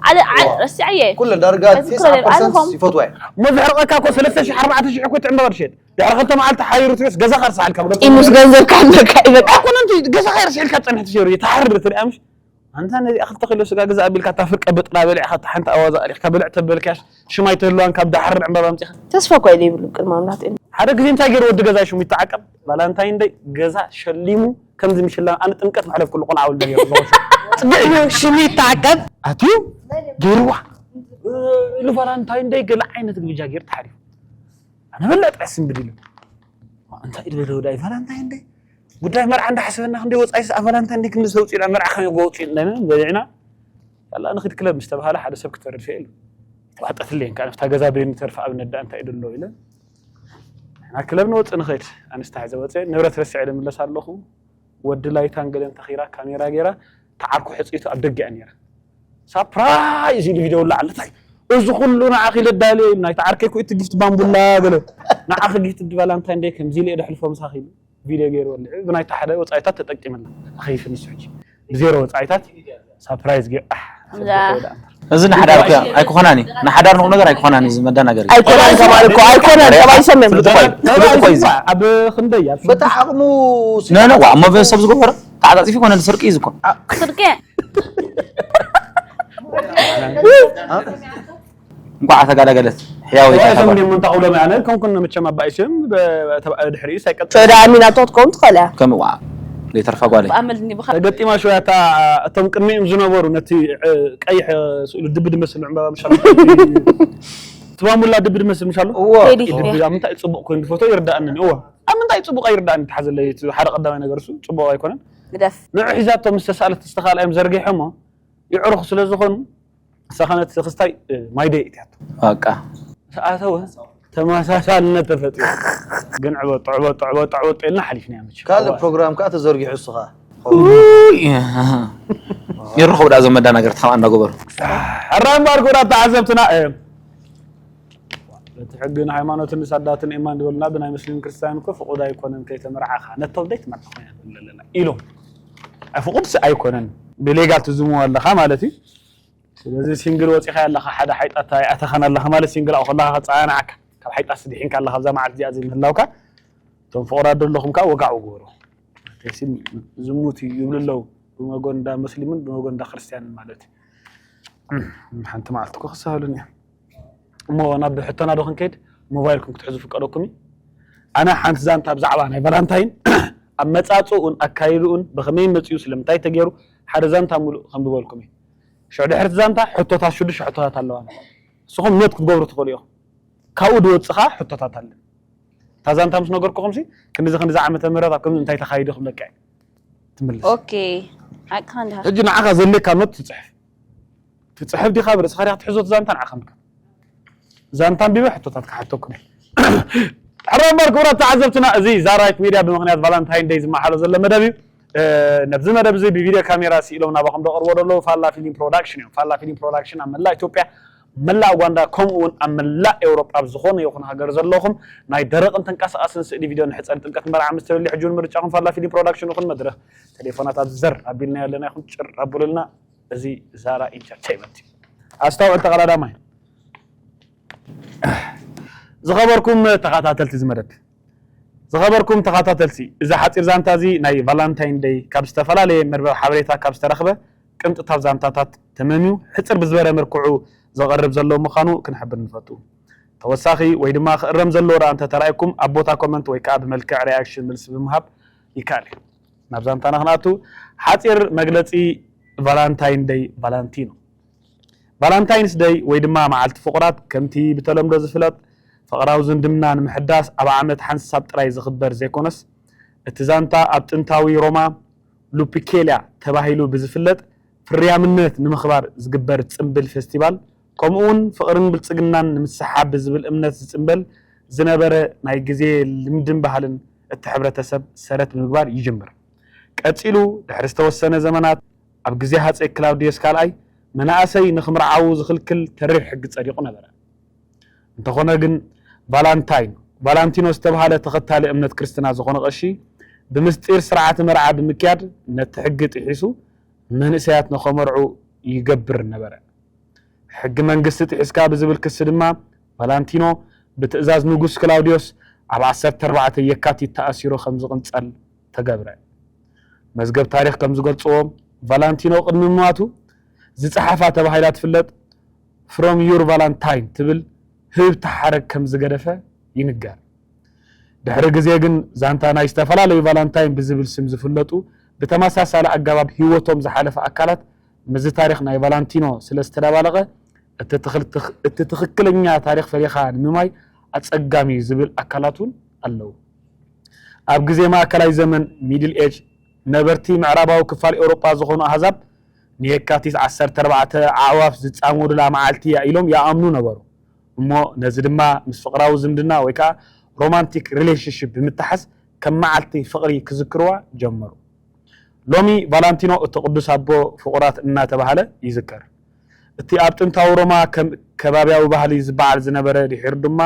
ኣለ ኣለ ረሲዐየ ኩለን ዳርጋ እዚ ትስዓ ኮለል ፐርሰንት ኣልኾም። ይፈትዋ እዮም እሞ ዝሕርቐካ እኮ ሰለስተ ሽሕ ኣርባዕተ ሽሕ እኮ እቲ ዕምባባ ድሸጥ ድሕሪ ክልተ መዓልቲ ሓይሩ ትሪስ ገዛኻ ርስሓልካ ብሎ ኢኑስ ገንዘብ ካለካ ይበቃ ኮነ እንተ ገዛኻ ይርስሕልካ ትጸንሕ ትሸሩ ይትሓርር ትሪኣ ምሽ ኣንታ ነዚኣ ክልተ ኪሎ ስጋ ገዛ ኣቢልካ እታ ፍርቀ በጥላ በሊዕካ እታ ሓንቲ ኣዋዛ ኣሪኽካ ብልዕ ተበልካሽ ሽማይ ተህልዋን ካብ ዳሓር ዕምባባ ኣምጺኻ ተስፋ እኳ ኢለ ይብሉ ቅድሚ ኣምላኽ ሓደ ግዜ እንታይ ገይሩ ወዲ ገዛ ሽሙ ይተዓቀብ ቫላንታይን ደይ ገዛ ሸሊሙ ከምዚ ምሽላ ኣነ ጥምቀት መሕለፍ ኩሉ ቆልዓ ወልደ ገይሩ ዝወስዶ ጽግዕ እዩ ሽሙ ይተዓቀብ ኣትዩ ገይርዋ ኢሉ ቫላንታይን ደይ ገለ ዓይነት ግብጃ ገይሩ ተሓሊፉ ኣነ በላ ጥራይ ስንብድ ኢሉ እንታይ ኢድ በለ ወዳይ ቫላንታይን ደይ ጉዳይ መርዓ እንዳሓሰበና ክንደይ ወፃኢስ ኣብ ቫላንታይን ደይ ክንዲ ሰውፂእና መርዓ ከመይ ጎውፂ እንዳይና በሊዕና ያላ ንኽድ ክለብ ምስ ተባሃለ ሓደ ሰብ ክተርድ ፊ ኢሉ ዋጠትለይ እንካ ንፍታ ገዛ በይኑ ተርፍ ኣብነት ዳ እንታይ ኢሉ ኣሎ ኢለ ናብ ክለብ ንወፅእ ንኸይድ ኣንስታ ሒዘ ወፅአ ንብረት ረስዐ ኢለ ምለስ ኣለኹ ወዲ ላይታን ገለን ተኺራ ካሜራ ገይራ ተዓርኩ ሕፅይቱ ኣብ ደገ እያ ነይራ ሳፕራይዝ ኢሉ ቪድዮ ውላዕ ኣለታይ እዚ ኩሉ ንዓኺ ኢለ ዳልየ ናይቲ ዓርከይ ኩ እቲ ጊፍት ባምቡላ ገለ ንዓኺ ጊፍት ቫላንታይን ደይ ከምዚ ኢለ እየ ደሕልፎ ምሳኺ ኢሉ ቪድዮ ገይሩ ወልዑ ብናይታ ሓደ ወፃኢታት ተጠቂመላ ኣኸይፍንስ ሕጂ ብዜሮ ወፃኢታት ሳፕራይዝ ገይሩ ኣሕ እዚ ንሓዳር እኮ ኣይኮናን እዩ ንሓዳር ንቁም ነገር ኣይኮናን እዩ መደናገሪ ኣይኮነን ተባል እኮ ኣይኮነን ተባል ይሰምዕ ፍልጥ እኮ እዩ ፍልጥ እኮ እዩ በታ ዓቕሙ ነነ ዋ እሞ ሰብ ዝገበረ ተዓፃፂፊ ኮነ ስርቂ እዩ ዝኮ ስርቂ እንኳዕ ተጋላገለት ሕያወይ ሰም ዲሞ እንታ ቁሎም ያለ ከም ኩነ መቸም ኣባይ ስም ድሕሪ ሳይቀጥ ሸዳ ኣሚናቶ ክትከውን ትኽእል እያ ከም ዋ ዘይተርፋ ጓለይ ብኣመልኒ ብኻ ተገጢማ ሸያታ እቶም ቅድሚኦም ዝነበሩ ነቲ ቀይሕ ስእሉ ድቢ ድመስል ዕምባባ ምሻ ትባሙላ ድቢ ድመስል ምሻሎ እዎ ቴዲ ድቢ ኣብ ምንታይ ፅቡቅ ኮይኑ ፎቶ ይርዳእኒ እዎ ኣብ ምንታይ ፅቡቅ ኣይርዳእኒ ተሓዘለይ እቲ ሓደ ቀዳማይ ነገር እሱ ፅቡቅ ኣይኮነን ግደፍ ንዑ ሒዛቶ ምስ ተሳእለት ዝተኻልኣዮም ዘርጊሖሞ ይዕሩኽ ስለ ዝኾኑ ንሳኻ ነቲ ክስታይ ማይደ ይእትያቶ በቃ ሰኣተወ ተመሳሳልነት ተፈጢሩ ግን ዕበጡ ዕበጡ ዕበጡ ዕበጡ ኢልና ሓሊፍና መች ካልእ ፕሮግራም ከዓ ተዘርጊሑ እስኻ ይረኸቡ ዳ ዞም መዳናገርቲ ካብ ኣናገበሩ ሕራይ እምበኣር ክቡራት ተዓዘብትና እቲ ሕግን ሃይማኖትን ንሳዳትን ኤማን ዝበሉና ብናይ ሙስሊም ክርስትያን እኮ ፍቁድ ኣይኮነን ከይተመርዓኻ ነቶም ዘይትመርዓ ኮይና ዘለና ኢሎም ፍቁድሲ ኣይኮነን ብሌጋል ትዝሙ ኣለኻ ማለት እዩ ስለዚ ሲንግል ወፂኻ ኣለኻ ሓደ ሓይጣት ኣይኣተኻን ኣለኻ ማለት ሲንግል ኣብኡ ከለኻ ከፀናንዓካ ካብ ሓይጣት ስዲሒንካ ኣለኻ ኣብዛ መዓልቲ እዚኣ ዘይምህላውካ እቶም ፍቑራት ዘለኹም ከዓ ወጋዕ ግበሩ ዝሙት እዩ ይብሉ ኣለዉ ብመጎን እንዳ ሙስሊምን ብመጎን እንዳ ክርስትያንን ማለት እዩ ሓንቲ መዓልቲ እኮ ክሳሃሉን እያ እሞ ናብ ሕቶና ዶ ክንከይድ ሞባይልኩም ክትሕዙ ፍቀደኩም እዩ ኣነ ሓንቲ ዛንታ ብዛዕባ ናይ ቫላንታይን ኣመፃፅኡን ኣካይድኡን ብኸመይ መፅኡ ስለምንታይ ተገይሩ ሓደ ዛንታ ሙሉእ ከንብበልኩም እዩ ሽዑ ድሕርቲ ዛንታ ሕቶታት ሽዱሽተ ሕቶታት ኣለዋ ንስኹም ኖት ክትገብሩ ትኽእሉ ኢኹም ካብኡ ድወፅኻ ሕቶታት ኣለ እታ ዛንታ ምስ ነገርኩኹም ክንዲዚ ክንዲዚ ዓመተ ምህረት ኣብ ከምዚ እንታይ ተኻይዱ ክብለካ እዩ ትምልስ ኦኬ ሓቅኻ እንዲኻ ሕጂ ንዓኻ ዘድልየካ ኖት ትፅሕፍ ትፅሕፍ ዲኻ ብርእስኻ ዲኻ ትሕዞ ዛንታ ንዓኻ ምካ ዛንታ ኣንቢበ ሕቶታት ክሓተኩም ሕራይ እምበር ክቡራት ተዓዘብትና እዚ ዛራይት ሚድያ ብምክንያት ቫላንታይን ደይ ዝመሓሎ ዘሎ መደብ እዩ ነብዚ መደብ እዚ ብቪድዮ ካሜራ ስኢሎም ናባኹም ዘቕርቦ ዘለዉ ፋላ ፊልም ፕሮዳክሽን እዮም ፋላ ፊልም ፕሮዳክሽን ኣብ መላእ ኢትዮጵያ መላእ ኡጋንዳ ከምኡ እውን ኣብ መላእ ኤውሮጳ ኣብ ዝኾነ ይኹን ሃገር ዘለኹም ናይ ደረቕን ተንቀሳቐስን ስእሊ ቪድዮ ንሕፀን ጥምቀት መርዓ ምስ ተበሊ ሕጂ እውን ምርጫኹም ፋላ ፊልም ፕሮዳክሽን ይኹን መድረኽ ቴሌፎናት ኣብ ዘር ኣቢልና ያለና ይኹን ጭር ኣቡሉልና እዚ ዛራ ኢንተርቴይመንት እዩ ኣስታውዕል ተቐዳዳማይ ዝኸበርኩም ተኸታተልቲ እዚ መደብ፣ ዝኸበርኩም ተኸታተልቲ፣ እዚ ሓጺር ዛንታ እዚ ናይ ቫላንታይን ደይ ካብ ዝተፈላለየ መርበብ ሓበሬታ ካብ ዝተረኽበ ቅንጥብታብ ዛንታታት ተመምዩ ሕጽር ብዝበረ መልክዑ ዘቐርብ ዘሎ ምዃኑ ክንሕብር ንፈቱ። ተወሳኺ ወይ ድማ ክእረም ዘለዎ ደኣ እንተተራእየኩም ኣብ ቦታ ኮመንት ወይ ከኣ ብመልክዕ ሪኣክሽን መልሲ ብምሃብ ይከኣል እዩ። ናብ ዛንታና ክንኣቱ፣ ሓጺር መግለጺ ቫላንታይን ደይ፣ ቫላንቲኖ። ቫላንታይንስ ደይ ወይ ድማ መዓልቲ ፍቑራት ከምቲ ብተለምዶ ዝፍለጥ ፍቕራዊ ዝምድና ንምሕዳስ ኣብ ዓመት ሓንሳብ ጥራይ ዝኽበር ዘይኮነስ፣ እቲ ዛንታ ኣብ ጥንታዊ ሮማ ሉፒኬልያ ተባሂሉ ብዝፍለጥ ፍርያምነት ንምኽባር ዝግበር ጽምብል ፌስቲቫል፣ ከምኡውን ፍቕርን ብልጽግናን ንምስሓብ ብዝብል እምነት ዝጽምበል ዝነበረ ናይ ግዜ ልምድን ባህልን እቲ ሕብረተሰብ ሰረት ብምግባር ይጅምር። ቀጺሉ ድሕሪ ዝተወሰነ ዘመናት ኣብ ግዜ ሃጸይ ክላውዲዮስ ካልኣይ መናእሰይ ንኽምርዓዉ ዝኽልክል ተሪር ሕጊ ጸዲቑ ነበረ። እንተኾነ ግን ቫላንታይን ቫላንቲኖ ዝተባህለ ተኸታሊ እምነት ክርስትና ዝኾነ ቀሺ ብምስጢር ስርዓተ መርዓ ብምክያድ ነቲ ሕጊ ጥሒሱ መንእሰያት ንኸመርዑ ይገብር ነበረ። ሕጊ መንግስቲ ጥሒስካ ብዝብል ክሲ ድማ ቫላንቲኖ ብትእዛዝ ንጉስ ክላውዲዮስ ኣብ ዓሰርተ ኣርባዕተ የካቲት ተኣሲሩ ከም ዝቕንጸል ተገብረ። መዝገብ ታሪኽ ከም ዝገልጽዎ ቫላንቲኖ ቅድሚ ምማቱ ዝጸሓፋ ተባሂላ ትፍለጥ ፍሮም ዩር ቫላንታይን ትብል ህብብቲ ሓረግ ከም ዝገደፈ ይንገር። ድሕሪ ግዜ ግን ዛንታ ናይ ዝተፈላለዩ ቫላንታይን ብዝብል ስም ዝፍለጡ ብተመሳሳሊ ኣገባብ ህይወቶም ዝሓለፈ ኣካላት ምስዚ ታሪኽ ናይ ቫላንቲኖ ስለ ዝተደባለቐ እቲ ትኽል- ትኽ- እቲ ትኽክለኛ ታሪኽ ፈሊኻ ንምማይ ኣጸጋሚ እዩ ዝብል ኣካላት እውን ኣለዉ። ኣብ ግዜ ማእከላይ ዘመን ሚድል ኤጅ ነበርቲ ምዕራባዊ ክፋል ኤውሮጳ ዝኾኑ ኣህዛብ ንየካቲት ዓሰርተ ኣርባዕተ ኣዕዋፍ ዝጻመዱላ መዓልቲ እያ ኢሎም ይኣምኑ ነበሩ። እሞ ነዚ ድማ ምስ ፍቕራዊ ዝምድና ወይ ከኣ ሮማንቲክ ሪሌሽንሺፕ ብምትሓዝ ከም መዓልቲ ፍቕሪ ክዝክርዋ ጀመሩ። ሎሚ ቫላንቲኖ እቲ ቅዱስ ኣቦ ፍቑራት እናተባህለ ይዝከር። እቲ ኣብ ጥንታዊ ሮማ ከም ከባብያዊ ባህሊ ዝበዓል ዝነበረ ድሒሩ ድማ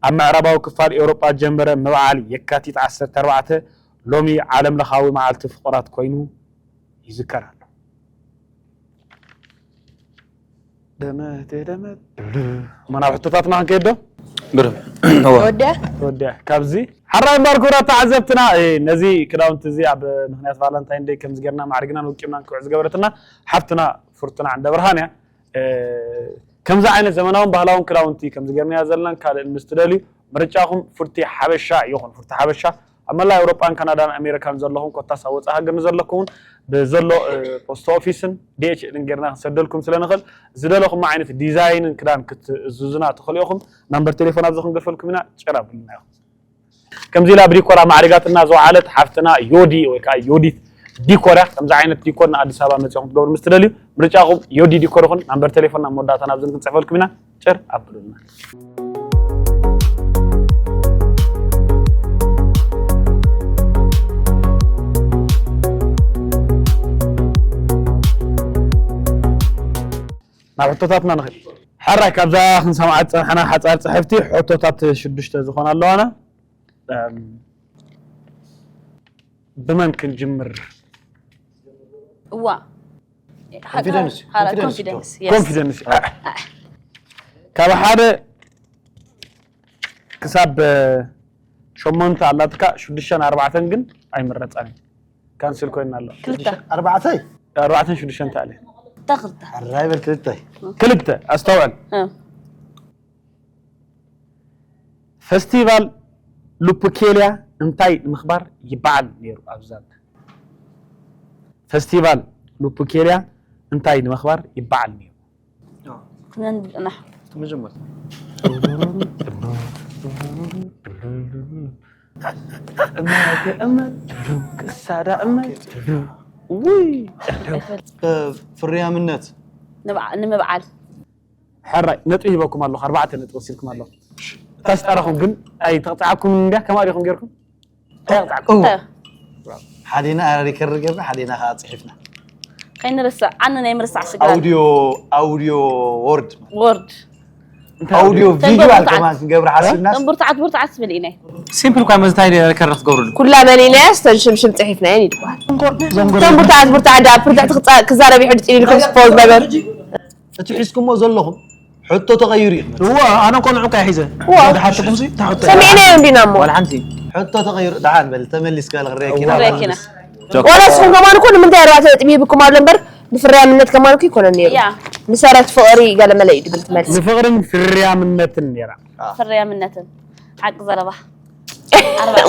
ኣብ ምዕራባዊ ክፋል ኤውሮጳ ዝጀመረ ምብዓል የካቲት ዓሰርተ ኣርባዕተ ሎሚ ዓለም ለኻዊ መዓልቲ ፍቑራት ኮይኑ ይዝከር ኣሎ። ደመቴ ደመት እሞ ናብ ሕቶታትና ክንከይድ ዶ? ብርም ወደ ወዲያ ካብዚ ሓራይ እምበር ክብራት ተዓዘብትና፣ እ፣ ነዚ ክዳውንቲ እዚ ኣብ ምኽንያት ቫለንታይን ደይ ከምዚ ጌርና ማዕሪግናን ወቂብናን ክውዕ ዝገበረትና ሓፍትና ፍርቱና ዓንደ ብርሃን እያ። እ፣ ከምዚ ዓይነት ዘመናውን ባህላውን ክዳውንቲ ከምዚ ጌርናዮ ዘለናን ካልእን ምስ ትደልዩ ምርጫኹም ፉርቲ ሓበሻ ይኹን። ፉርቲ ሓበሻ ኣብ መላእ ኤውሮጳን ካናዳን ኣሜሪካን ዘለኹም ኮታስ ኣብ ወጻኢ ሃገር ንዘለኩም እውን ብዘሎ ፖስት ኦፊስን ዲኤችኤልን ጌርና ክንሰደልኩም ስለ ንኽእል ዝደለኹም ዓይነት ዲዛይንን ክዳን ክትእዝዙና ትኽእሉ ኢኹም። ናምበር ቴሌፎን ኣብዚ ክንገፈልኩም ኢና። ጭር ኣብሉና ኢኹም። ከምዚ ኢላ ብዲኮራ ማዕሪጋትና ዝወዓለት ሓፍትና ዮዲ ወይ ከዓ ዮዲት ዲኮር እያ። ከምዚ ዓይነት ዲኮር ንኣዲስ ኣበባ መፂኹም ክትገብሩ ምስ ትደልዩ ምርጫኹም ዮዲ ዲኮር ይኹን። ናምበር ቴሌፎን ናብ መወዳእታ ናብዚ ክንፅሕፈልኩም ኢና። ጭር ኣብሉና። ናብ ሕቶታትና ንኽእል። ሕራይ ካብዛ ክንሰምዓ ዝፀንሐና ሓፃር ፅሕፍቲ ሕቶታት ሽዱሽተ ዝኾና ኣለዋና። እም፣ ብመን ክንጅምር? እዋ ኮንፊደንስ፣ ሓራ- ኮንፊደንስ ኮንፊደንስ ዶ? የስ። ኮንፊደንስ። ካብ ሓደ ክሳብ እ፣ ሸሞንተ ኣላትካ ሽዱሽተን ኣርባዕተን ግን ኣይምረፃን እዩ። ካንስል ኮይና ኣሎ። ክልተ ኣርባዕተ ኣርባዕተን ሽዱሽተን ተኣለ ተኽልተ ሕራይ በል ክልተ ክልተ ኣስተውዕል። እ። ፈስቲቫል ሉፕኬልያ እንታይ ንምኽባር ይበዓል ነይሩ? ኣብዚ ዛንታ ፈስቲቫል ሉፕኬልያ እንታይ ንምኽባር ይበዓል ነይሩ? ክነንብዕና መጀመርታ እመት እመት ክሳዳ እመት ውይ ፍርያምነት ንብዓ- ንምብዓል ሕራይ ነጥቢ ሂበኩም ኣለኹ። ኣርባዕተ ነጥቢ ወሲድኩም ኣለኹ። እታ ስጠረኹም ግን ኣይተቕፅዓኩም እንድያ። ከማኡ ዲኹም ጌርኩም? ኣይቕፅዓኩም። እዎ። እንታይ? ሓዴና ሪከርድ ጌርና ሓዴና ከዓ ፅሒፍና ከይንርስዕ ዓኒ ናይ ምርሳዕ ስግራ ኣውዲዮ ኣውዲዮ ወርድ ወርድ ኣውዲዮ ተን ቪዥዋል ብርቱዓት- ከማን ክንገብር ሓሲብናስ ተን ብርቱዓት ብርቱዓት ትብል ኢና ሲምፕል እኳ መዝታይ ሪከርድ ክትገብሩሉ ኩላ በሊናያስ ተን ሽምሽም ፅሒፍናየን ይድበሃል። እቶም ብርቱዓት ብርቱዓት ዳ ብርትዕቲ ክፃ- ክዛረብ ይሕድ ፅን ኢልኩም ስፖዝ ነገር እቲ ሒዝኩሞ ዘለኹም ሕቶ ተቐይሩ እዩ ክመጽእ። እዋ ኣነ እኮ ንዑ ካይ ሒዘ እዋ። ድሓትኩም ሲ ታሕቶ ሰሚዕናዮ እንዲና እሞ ዋላ ሓንቲ ሕቶ ተቐይሩ ደሓን በል ተመሊስካ ክርእየኪ ኢና ክረኪና ዋላ ንስኹም ከማን እኮ ንምንታይ ኣርባዕተ ነጥቢ ይህብኩም ኣሎ እምበር ብፍርያምነት ከማን እኮ ይኮነ ነይሩ ያ መሰረት ፍቕሪ ገለመለ እዩ ድብል ትመልስ ንፍቕርን ፍርያምነትን ነይራ። ፍርያምነትን ሓቂ ዘረባ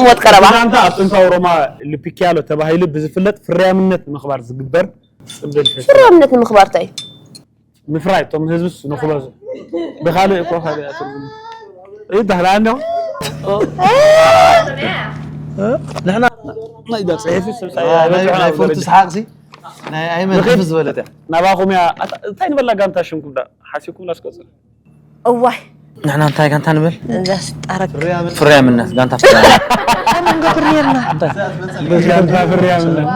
ሞት ቀረባ ጋንታ ኣብ ጥንታዊ ሮማ ሉፒኪያሎ ተባሂሉ ብዝፍለጥ ፍርያምነት ንምኽባር ዝግበር ጽብል ፈስቲቫል። ፍርያምነት ንምኽባር እንታይ እዩ ምፍራይ እቶም ህዝብስ ንኽበዙ ብኻልእ እኮ ካልእ ትርጉም እዩ። ደህና እንዲያው ንሕና ናይ ዳ ጽሒፍ ስብሳ ናይ ናይ ፎርቱ ሰሓቕ ሲ ናይ ኣይመን ክፍ ዝበለት እያ ናባኹም እያ። ኣታ- እንታይ ንበላ ጋንታ ሽምኩም ዳ ሓሲብኩም ላስቆጽር እዋይ ንሕና እንታይ ጋንታ ንብል እዛ ስጣረቅ ፍርያምነት ጋንታ ፍርያምነት ከመንጎ ፍርየርና ጋንታ ፍርያምነት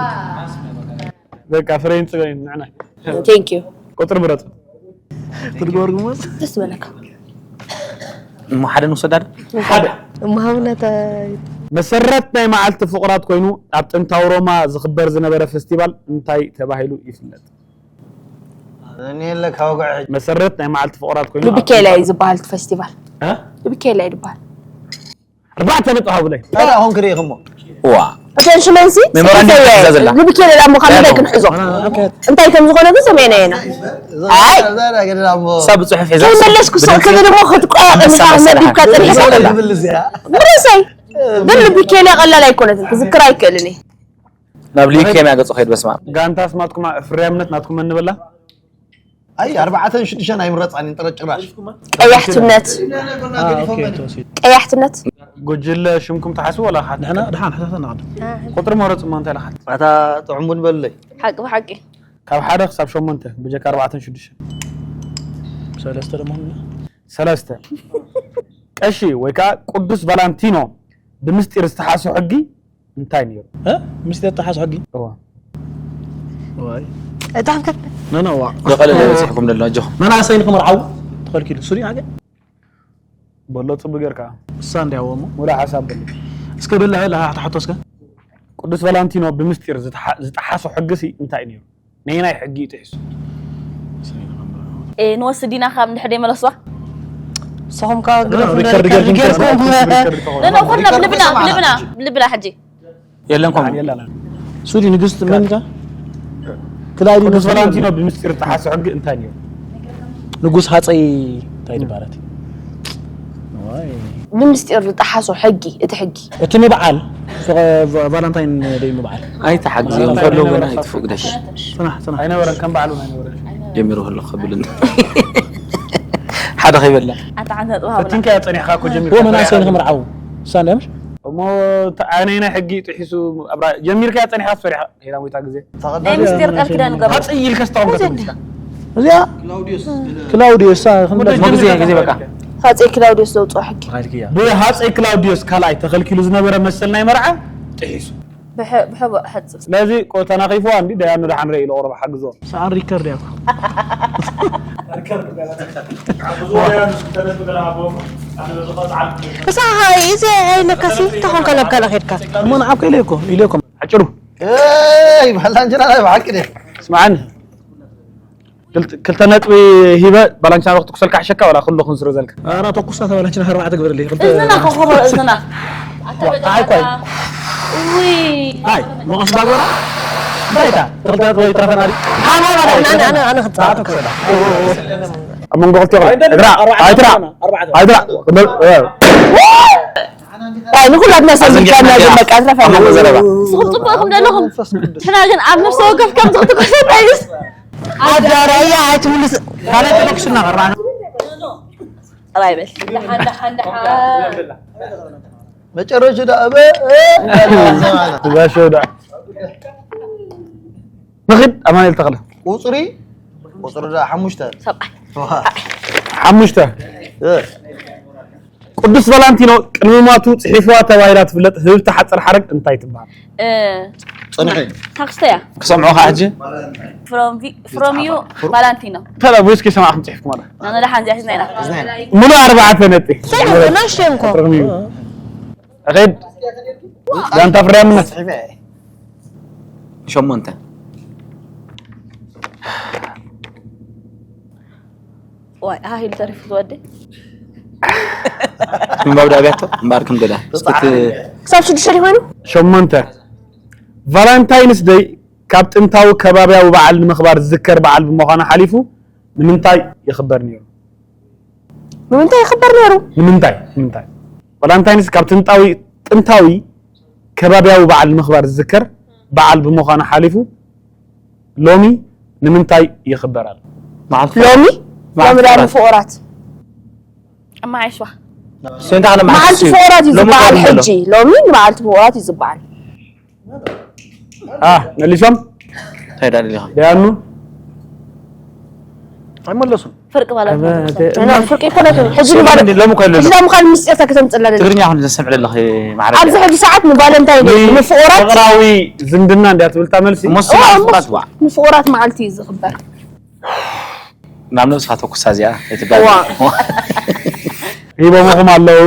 በቃ ፍሬን ጽበይ ንዕና ቴንክ ዩ ቁጥሪ ምረጹ ትድገርጉሞስ ደስ ዝበለካ እሞ ሓደ ንውሰዳ ዶ ሓደ እመሃብነተ መሰረት ናይ መዓልቲ ፍቑራት ኮይኑ ኣብ ጥንታዊ ሮማ ዝኽበር ዝነበረ ፈስቲቫል እንታይ ተባሂሉ ይፍለጥ? እኔለ ካውግዕ ሕጂ መሰረት ናይ መዓልቲ ፍቑራት ኮይኑ ሉቢኬላ እዩ ዝበሃል እቲ ፈስቲቫል ሉቢኬላ እዩ ዝበሃል ኣርባዕተ ነጥቢ ሃቡለይ ታዲያ ኣኹም ክርእኹሞ ዋ ኣተንሽመንሲ ሜሞራንደም ሒዛ ዘላ። ሉቢኬላ ዳሞ ካብ ምንታይ ክንሕዞ እንታይ ከም ዝኾነ ግን ሰሚዕና ኢና ኣይ እሳ ብፅሑፍ ሒዛ ከይመለስኩ ስቕ ክብል እሞ ክትቆ ኣንበሳ መሰላ መዲብካ ሓንቲ ጥሪሕካ ሒዛ ዘላ። ዝብል እዚኣ ብርእሰይ ግን ሉቢኬላ ቀላል ኣይኮነትን ክዝክር ኣይክእልን እየ ናብ ሊኬምያ ገፁ ከይድ በስማ ጋንታ ስማትኩም ፍርያምነት ናትኩም መን ንበላ ኣይ ኣርባዕተን ሽዱሽተን ኣይምረፃን ይንጥረ ጭራሽ ቀያሕትነት ቀያሕትነት ጉጅለ ሽምኩም ትሓስቡ ወላ ሓት ንሕና ድሓን ሕሳብና ንዓዱ ቁጥሪ መረፁ እሞ እንታይ ለሓት ኣታ ጥዑም ቡን በሉለይ ሓቂ ብሓቂ ካብ ሓደ ክሳብ ሸሞንተ ብጀካ ኣርባዕተን ሽዱሽተን ሰለስተ ደሞ ንብላ ሰለስተ ቀሺ ወይ ከዓ ቅዱስ ቫላንቲኖ ብምስጢር ዝተሓሶ ሕጊ እንታይ ነይሩ እ? ምስጢር ተሓስ ሕጊ እዋ ዋይ እታም ከብ ነነዋ የቐለለ በፂሕኩም ደሎ ኣጆኹም መናእሰይ ንክምርዓው ተኸልኪሉ ሱሪ ኣገ በሎ ፅቡ ጌርካ እሳ እንዲያዎ እሞ ሙሉእ ሓሳብ በሎ እስከ በላ በላ ታሕቶ እስከ ቅዱስ ቫላንቲኖ ብምስጢር ዝተሓ- ዝጠሓሶ ሕጊ ሲ እንታይ ነይሩ ነየናይ ሕጊ እዩ ጥሒሱ እ፣ ንወስድ ዲና ካብ እንድሕር ደይመለስዋ ንስኹም ከዓ ግደፉ ሪከርድ ጌርኩም ጌርኩም ነነ ኮና ብልብና ብልብና ብልብና ሕጂ የለን ኮም የላና ሱዲ ንግስት መንካ ክላዲ ቅዱስ ቫላንቲኖ ብምስጢር ዝጠሓሶ ሕጊ እንታይ ነይሩ ንጉስ ሃፀይ እንታይ ይባላት ብምስጢር ዝጠሓሶ ሕጊ እቲ ሕጊ እቲ ምብዓል ቫላንታይን ደይ ምብዓል ኣይተሓግዝዮም ከለዉ ገና ኣይትፍቅደሽ ፅናሕ ፅናሕ ኣይነበረን ከም በዓሉ ኣይነበረን ጀሚሩ ከሎ ከብልን ሓደ ከይበላ ኣታ ሓንቲ ነጥቢ ሃቡና ፈቲንካ ያ ፀኒሕካ እኮ ጀሚርካ እኮ መናእሰይ ንክምርዓው እሳ እንዲያምሽ እሞ ኣነይ ናይ ሕጊ ጥሒሱ ኣብራ- ጀሚርካ ያ ፀኒሕካ ትፈሪሓ ሄላ ወይታ ግዜ ናይ ምስጢር ቃል ኪዳን ገባ ሃፀይ ኢልካ ስታውን ከተምስካ እዚኣ ክላውዲዮስ ግዜ ግዜ በቃ ሃፀይ ክላውዲዮስ ዘውፅኦ ሕጊ ተኻይልክያ ብሃፀይ ክላውዲዮስ ካልኣይ ተኸልኪሉ ዝነበረ መሰል ናይ መርዓ ጥሒሱ ብሕቡእ ሕፅብ ስለዚ ቆ- ተናኺፍዋ እንዲ ደያኑ ደሓን ርኢ ኢሉ ቁረብ ሓግዞ ሰዓር ሪከርድ ያኩ እሳ እዚ ኣይነካሲ ተኾንካ ናብ ካልእ ኬድካ እሞ ንዓብ ከኢለ እኮ ኢለ እኮ ሓጭሩ ይ ባላ እንጀራ ናይ ብሓቂ ደ ስምዓኒ ክልተ- ክልተ ነጥቢ ሂበ ባላንቻ ክትኩሰልካ ሕሸካ ዋላ ኩሉ ክንስርዘልካ ኧረ ተኩሳ ተባላችን ኣርባዕተ ግበረለይ ክልተ እዝንና ከኸበሮ እዝንና ኣይ ኮይ ውይ ኣይ መቐስ ዳጎራ እንታይ እታ ክልተ ነጥቢ ይትረፈና ድዩ ኣነ ኣነ ኣነ ክፃወት ኣብ መንጎ ክልቲኦም እግራ ኣይትራ ኣይትራ ኣይ ንኩላትና ሰብ ኣዘንጊዕና ምካና ድያ? ዝመቃ ትረፈና ኣብ መንጎ ዘረባ ንስኹም ፅቡቕኩም ዘለኹም ንሕና ግን ኣብ ነፍሲ ወከፍ ከም ዝኽትኮሰት ኣይስ ኣዳራያ ኣይትምልስ ካልኣይ ተተኩስና ቀራ ጥራይ በል ደሓን ደሓን ደሓን መጨረሹ ዳ እበ ትጋሾ ዳ ንኽድ ኣማኑኤል ተኽለ ቁፅሪ ቁፅሪ ዳ ሓሙሽተ ሰብኣይ ሓሙሽተ ቅዱስ ቫላንቲኖ ቅድሚ ማቱ ፅሒፍዋ ተባሂላ ትፍለጥ ህብብቲ ሓፂር ሓረግ እንታይ ትበሃል? እ፣ ፅንሒ ታክስተያ ክሰምዑ ከዓ ሕጂ from you Valentino ተላ ቮይስ ከይሰማዕኩም ፅሒፍኩም ኣላ ናና ደሓን እዚኣ ሒዝና ኢና ሙሉ ኣርባዕተ ነጥቢ ናሽተንኮ ኣኸድ ጋንታ ፍርያምነት ሸሞንተ ዋይ ኣሃ ኢሉ ተሪፉ ዝወዲ ምንባብ ዳብያቶ እምበኣር ከም ገዳ እስክት ክሳብ ሽዱሽተ ዲኾይኑ ሸሞንተ ቫላንታይንስ ደይ ካብ ጥንታዊ ከባብያዊ በዓል ንምኽባር ዝዝከር በዓል ብምዃኑ ሓሊፉ ንምንታይ ይኽበር ነይሩ? ንምንታይ ይኽበር ነይሩ? ንምንታይ ንምንታይ ቫላንታይንስ ካብ ጥንታዊ ጥንታዊ ከባብያዊ በዓል ንምኽባር ዝዝከር በዓል ብምዃኑ ሓሊፉ ሎሚ ንምንታይ ይኽበር ኣሎ? መዓልቲ ሎሚ ሎሚ ዳ ፍቑራት እማዓይሽዋ ስንታ ዓለም መዓልቲ ፍቑራት እዩ ዝበሃል ሕጂ ሎሚ ንመዓልቲ ፍቑራት እዩ ዝበሃል አ መሊሶም እንታይ ዳሊ ኢኻ ደያኑ ኣይመለሱን ፍርቂ ባላት እና ፍርቂ ይኮነቱ ሕጂ ንባል ሎሚ ከሎ ሕጂ ዳ ምዃን ምስጢር ተክተምፅላ ደሊ ትግርኛ ኹን ዘሰምዕ ዘለኺ ማዕረ ኣብዚ ሕጂ ሰዓት ንባለንታይን ንፍቑራት ፍቕራዊ ዝምድና እንድያ ትብል እታ መልሲ ሞስ ፍቓት ዋ ንፍቑራት መዓልቲ እዩ ዝኽበር ናብ ነብስኻ ተኩሳ እዚኣ ኣይትጋገ ዋ ሂቦምኹም ኣለዉ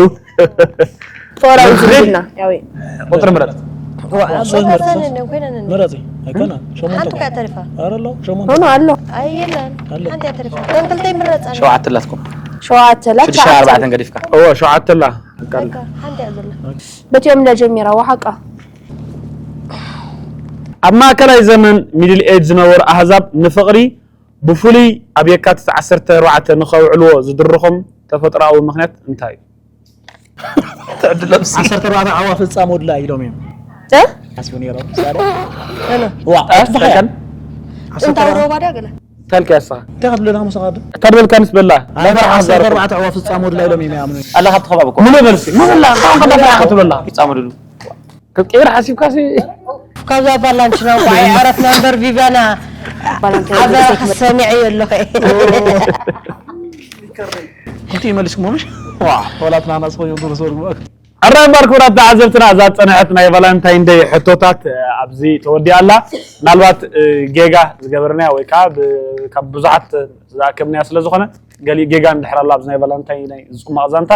ፍቕራዊ ዝምድና ያው ቁፅሪ ምረጥ ምረፂ ኣይኮነ ሸሞንተ ሓንቲ ከያ ተሪፋ ኣረ ኣሎ ሸሞንተ ሆኖ ኣሎ ኣይ የለን ኣሎ ሓንቲ እያ ተሪፋ ተንክልተይ ምረፃ ሸውዓተ ኣላትኩም ሸዋተላ ሽዱሽተ ኣርባዕተን ገዲፍካ እዎ ሸውዓተላ ኣቃል ሓንቲ እያ ዘላ በቲኦም ለጀሚራ ወሓቃ ኣብ ማእከላይ ዘመን ሚድል ኤጅ ዝነበሩ ኣህዛብ ንፍቕሪ ብፍሉይ ኣብ የካቲት ዓሰርተ ኣርባዕተ ንኸውዕልዎ ዝድርኾም ተፈጥሮኣዊ ምኽንያት እንታይ እዩ? ትዕድሎም ሲ ዓሰርተ ኣርባዕተ ዓዋፍ እፃ ሞድላ ኢሎም እዮም እ? ሓስቡ ነይሮም ምሳሌ ዋ ኣትባሓያ ጥንታዊ ሮባ ዳ ገለ ታልካ ያሳ እንታይ ክትብለና ምሳኻ ዶ እታ ድበልካ ምስ በላ ዓሰርተ ኣርባዕተ ዓዋፍ እፃ ሞድላ ኢሎም እዮም ይኣምኑ ኣላ ካብ ተኸባብ እኮ ምሎ በልሲ ምብላ ካን ከዳ ብላ ክትብለላ ይፃመድሉ ክትቀይር ሓሲብካ ሲ ካብዛ ባላንችና እኳ ኣይዓረፍና እምበር ቪቫና ኣዛ ሰሚዐ ኣለኹ ክልቲኡ ይመልስኩሞ ምሽ ዋ ወላትና ናስኾ ይብሉ ርሶ ርግባክ ኣራይ እምበር ክቡራት ተዓዘብትና እዛ ዝፀንሐት ናይ ቫላንታይን ደይ ሕቶታት ኣብዚ ተወዲኣ ኣላ ምናልባት ጌጋ ዝገበርናያ ወይ ከዓ ካብ ብዙሓት ዝኣከብናያ ስለ ዝኾነ ገሊኡ ጌጋ እንድሕር ኣላ ኣብዚ ናይ ቫላንታይን ናይ ዝፅማቕ ዛንታ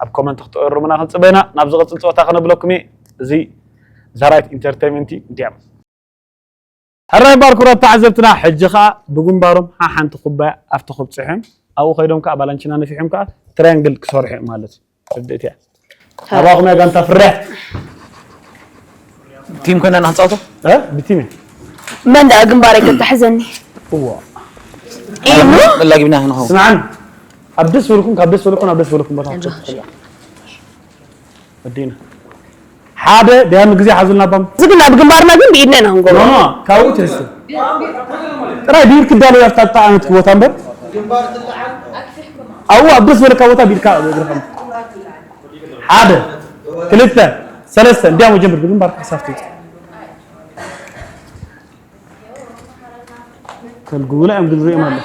ኣብ ኮመንት ክትእርሙና ክንፅበ ኢና ናብ ዝቕፅል ፀወታ ከነብለኩም እየ እዚ ዛራይት ኢንተርቴይንመንት እዩ እንዲያም ሕራይ ባር ክቡራት ተዓዘብትና ሕጂ ከዓ ብግንባሮም ሓሓንቲ ኩባያ ኣብቲ ክብፅሑ እዮም ኣብኡ ከይዶም ከዓ ባላንችና ነፊሖም ከዓ ትራያንግል ክሰርሑ እዮም ማለት እዩ ርድእት እያ ኣባኹም እያ ጋንታ ፍርሕ ቲም ኮይና ንክንፃወቶ እ? ብቲም እየ መን ደኣ ግንባረይ ከተሕዘኒ እዎ መላጊብና ክንኸውን ስምዓን ኣብ ደስ በልኩም ካብ ደስ በልኩም ኣብ ደስ በልኩም ቦታ ክትሰጡ ትኽእሉ ወዲና ሓደ ዳያኑ ግዜ ሓዙልና ባም እዚ ግን ኣብ ግንባርና ግን ብኢድና ኢና ክንገብሮ ኖኖ ካብኡ ትሕዝቱ ጥራይ ብኢድ ክዳለዩ ኣብታ ኣጣዓመትኪ ቦታ እምበር ኣብኡ ኣብ ደስ በለካ ቦታ ብኢድካ እግርኻ ሓደ ክልተ ሰለስተ እንዲያም ጀምር ብግንባር ክሳፍቲ ከልጉቡላ እዮም ግን ሪኦም ኣሎ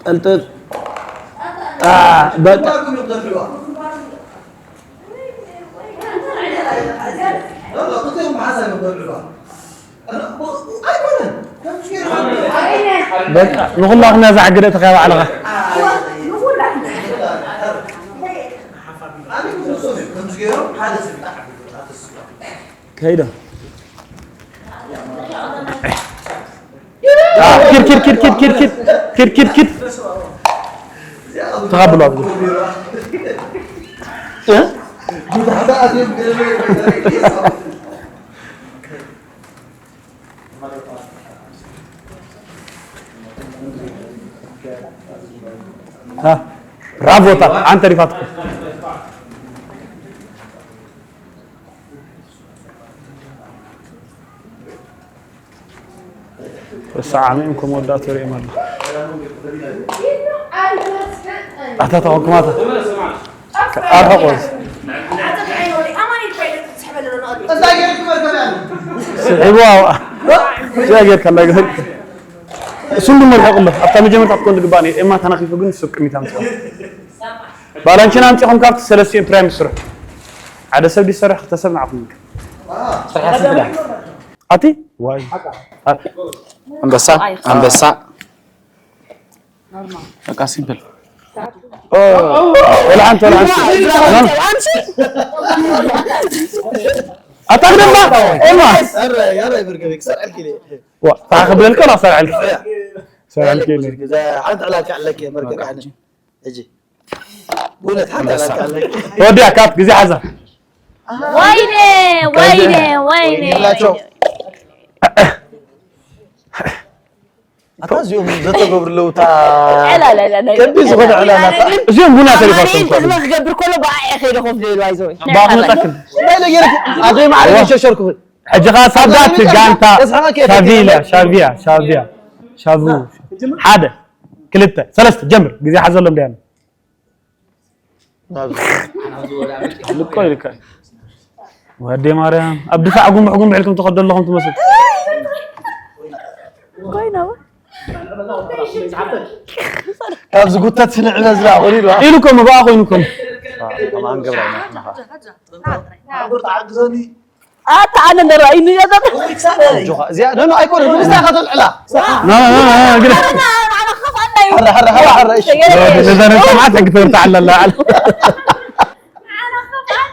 ጠልጥል በቃ በቃ ንኹላኹም እያ ዝዓግደ እቲ ከያ ባዕልኻ ከይዶ ኪድ ኪድ ኪድ ኪድ ኪድ ኪድ ኪድ ኪድ ኪድ ተቐብሎ ኣብዚ ብራቮ ታ ኣንተ ሪፋትኩም በስዓመ እዮም ከመወዳእቱ ሪኦም ኣሎ ኣታ ተቐምኩማታ ኣርሐቆ ስሒቡ እዚኣ ጌርካ እንዳገበርክ እሱን ድማ ርሕቕ ኣሎ ኣብታ መጀመርታ ክትኮን ዝግባእ ነይሩ ኤማ ተናኺፉ ግን ስብ ቅሚት ኣምፅኦ ባላንችን ኣምፂኹም ካብቲ ሰለስቲኦም ፕራይም ስርሑ ሓደ ሰብ ዲሰርሕ ክልተ ሰብ ንዓኹም ይንከ ኣቲ ዋይ ኣንበሳ ኣንበሳ በቃ ሲምፕል ወላ ሓንቲ ወላ ሓንቲ ኣምሲ ኣታ ግደማ። ኤማ። ኧረ ኧረ ብርገቤ ክሰርዐልኪ ኢለ። ዋ ታኸብለልከ ላ ሰርዐልከ። ሰርዐልከ ኢለ። እዛ ሓንቲ ዕላልካ ኣለኪ መርከብ ያኒ። እጂ። ብእውነት ሓንቲ ዕላልካ ኣለኪ። ወዲያ ካት ግዜ ሓዛ። ወይኔ ወይኔ ወይኔ ይላቸው። ኣታ እዚኦም ዘተገብሩ ኣለዉ እታ ላ ላ ላ ከቢድ ዝኾነ ዕላማ እታ እዚኦም ቡና ተሪፋቸው ቅድሚ ክገብር ከሎ ብኣየ ከይደ ኮፍ ልብል ዋይዘ ወይ ባኹ መጣክን እንታይ ነገር ኣደይ ማዕረ ሸሸርኩ ሕጂ ኸዓ ሳዳት ጋንታ ሻቪላ ሻቪያ ሻቪያ ሻቪ ሓደ ክልተ ሰለስተ ጀምር ግዜ ሓዘሎም ዲያና ልቆ ኢልካ ወዲ ማርያም ኣብ ድፋዕ ጉምሕ ጉምሕ ኢልኩም ትኸዱ ኣለኹም ትመስል ኮይና ካብ ዝጉተት ስንዕለ ዝላ ሆሊድ ዋ ኢሉ እኮ መባኣ ኮይኑ እኮ ከማን ገብራ ናኻ ኣታ ኣነ እንደራእዩ ንገዛ ጆኻ እዚኣ ኖ ኖ ኣይኮነ ምስታ ከተልዕላ ና ና ና ግደ ሐረ ሐረ ሐረ ሐረ እሺ ነዛ ነፃ ማዓት ሕጊ ተርታ ኣለላ ኣለ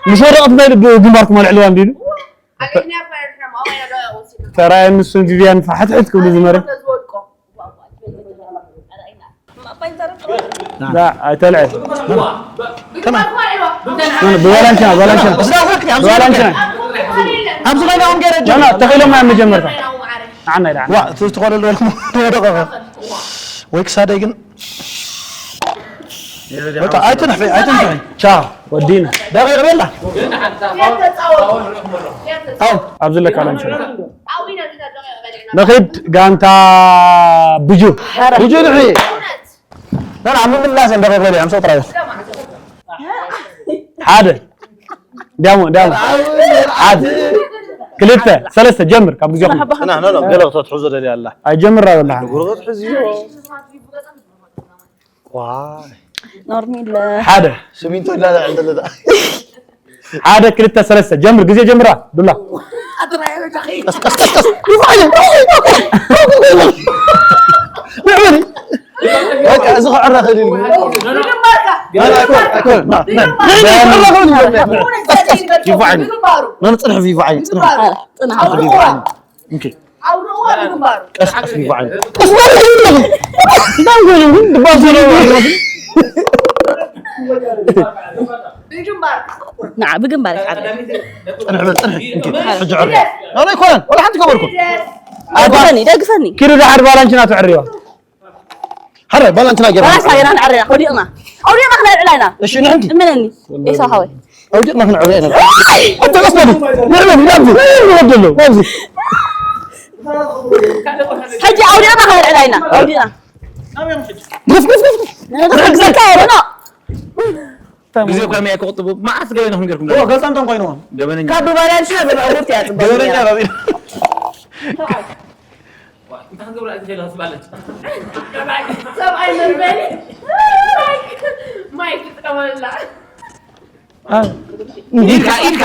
ምስ ወደቐት ናይ ግንባርኩም ኣልዕልዋ እንዲሉ ተራየ ንሱን ቪቪያን ፋሕትሕት ክብሉ ዝመረ ኣይተልዐ ብባላንቻ ባላንቻ ባላንቻ ኣብዚ ኮይና ኦም ገረ ና ተኺሎም ናይ መጀመርታ ንዓና ኢላ ዋ ትኾለሉ ወልኩም ወደቐ ወይ ክሳደይ ግን ወታ ኣይትንሕፈይ ኣይትንሕፈይ ቻው ወዲና ደቂቕ ቤላ ኣብዚ ለካ ላንቻ ንኺድ ጋንታ ብጁ ብጁ ንሒ ና ኣብ ምምላስ እንደቂቕ በሊዖም ሰው ጥራይ ሓደ ዲያሞ ዲያሞ ሓደ ክልተ ሰለስተ ጀምር ካብ ግዜኹም ና ና ገለ ክትሕዞ ደልያ ኣላ ኣይጀምር ኣበላ ጉርበት ሕዝዮ ዋይ ኖርሚለ ሓደ ስሚንቶ እንዳለ ዕንደለዳ ሓደ ክልተ ሰለስተ ጀምር ግዜ ጀምራ ዱላ በቃ እዚ ክዕረ ክእል እዩ ብግንባርካ ይፋዓኒ መን ጽንሕ ይፋዓኒ ጽንሕ ጽናሕ ይፋዓኒ እንኪ ኣውርዋ ብግንባሩ ቀስ ቀስ ይፋዓኒ ንዓ ብግንባር ይሓር ጽንሕ በል ጽንሕ እንኪ ሕጂ ዕረ ናና ይኮነን ወላ ሓንቲ ገበርኩ ደግፈኒ ደግፈኒ ኪዱ ዳሓር ባላንችና ትዕርዮ ሐረ ባላንትና ገይራ ባላንችና ገይራ ንዕርያ ወዲቕና ኣውዲቕና ክነልዕላ ኢና እሺ ንሕንዲ እመነኒ ኤሳው ሓወይ ኣውዲቕና ክንዕርያ ኢና ኣተቀስበሉ ንዕበል ናብዚ ንወደሎ ናብዚ ሕጂ ኣውዲቕና ክነልዕላ ኢና ኣውዲቕና ግፍ ግፍ ግፍ ንሕግዘካ የለና ግዜ እኳ መያ ክቁጥቡ መዓስ ገበና ክንገርኩም ገጸንቶም ኮይንዎም ገበነኛ ካብ ብባላንችና ብዕውት እያ ጽቡቅ ገበነኛ ረቢ ሰብኣይ መንበሪ ማይክ ትጥቀመላ ኢድካ ኢድካ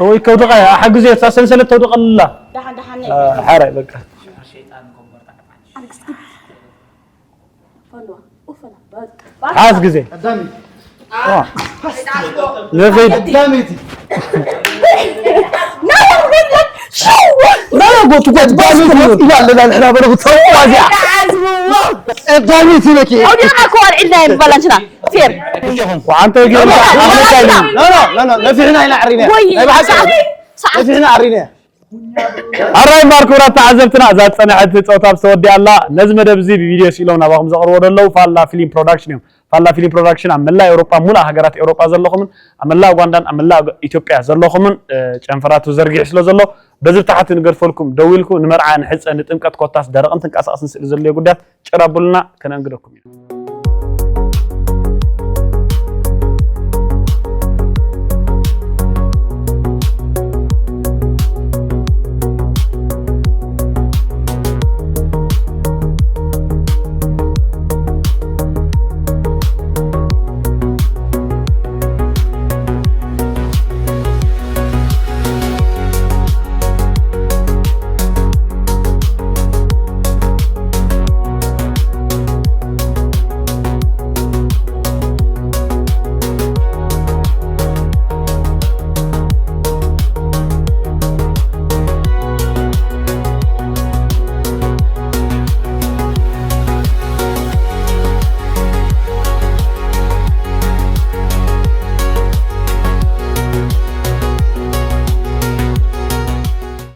ወይ ከውድቃ ሓግዜ እታ ሰንሰለት ተውድቀላ ደሓን ደሓን ሓራይ በቃ ፈንዋ ኡፈና በቃ ሓዝ ግዜ ንኺድ ዳሚቲ ዳጎቱ ጓት ባሉት ይላል ለና ብታውቋዚያ ዳሚቲ ነኪ ኣውዲቕና እኮ ኣልዒልና እዮም ባላንችና ፌር ወዓንተ ጌርካ ኣፍለካ ኢሉ ኖ ኖ ኖ ኖ ነፊሕና ኢና ዕሪና ወይ ናይ ብሓቂ ሰዓት ሰዓት ነፊሕና ዕሪና ኣራይ እምበር ክቡራት ተዓዘብትና እዛ ዝፀንሐት ፀወታ ምስ ተወዲኣ ኣላ ነዚ መደብ እዚ ብቪድዮ ስኢሎም ናባኹም ዘቕርቦ ዘለዉ ፋላ ፊልም ፕሮዳክሽን እዮም ፋላ ፊልም ፕሮዳክሽን ኣብ መላእ ኤውሮጳ ሙሉእ ሃገራት ኤውሮጳ ዘለኹምን ኣብ መላእ ኡጋንዳን ኣብ መላእ ኢትዮጵያ ዘለኹምን ጨንፈራቱ ዘርጊሑ ስለ ዘሎ በዚ ብታሕቲ ንገድፈልኩም ደዊልኩ ንመርዓ ንሕፀ ንጥምቀት ኮታስ ደረቕን ትንቀሳቐስን ስእሊ ዘድልዮ ጉዳያት ጭር ኣቡልና ከነእንግደኩም ኢና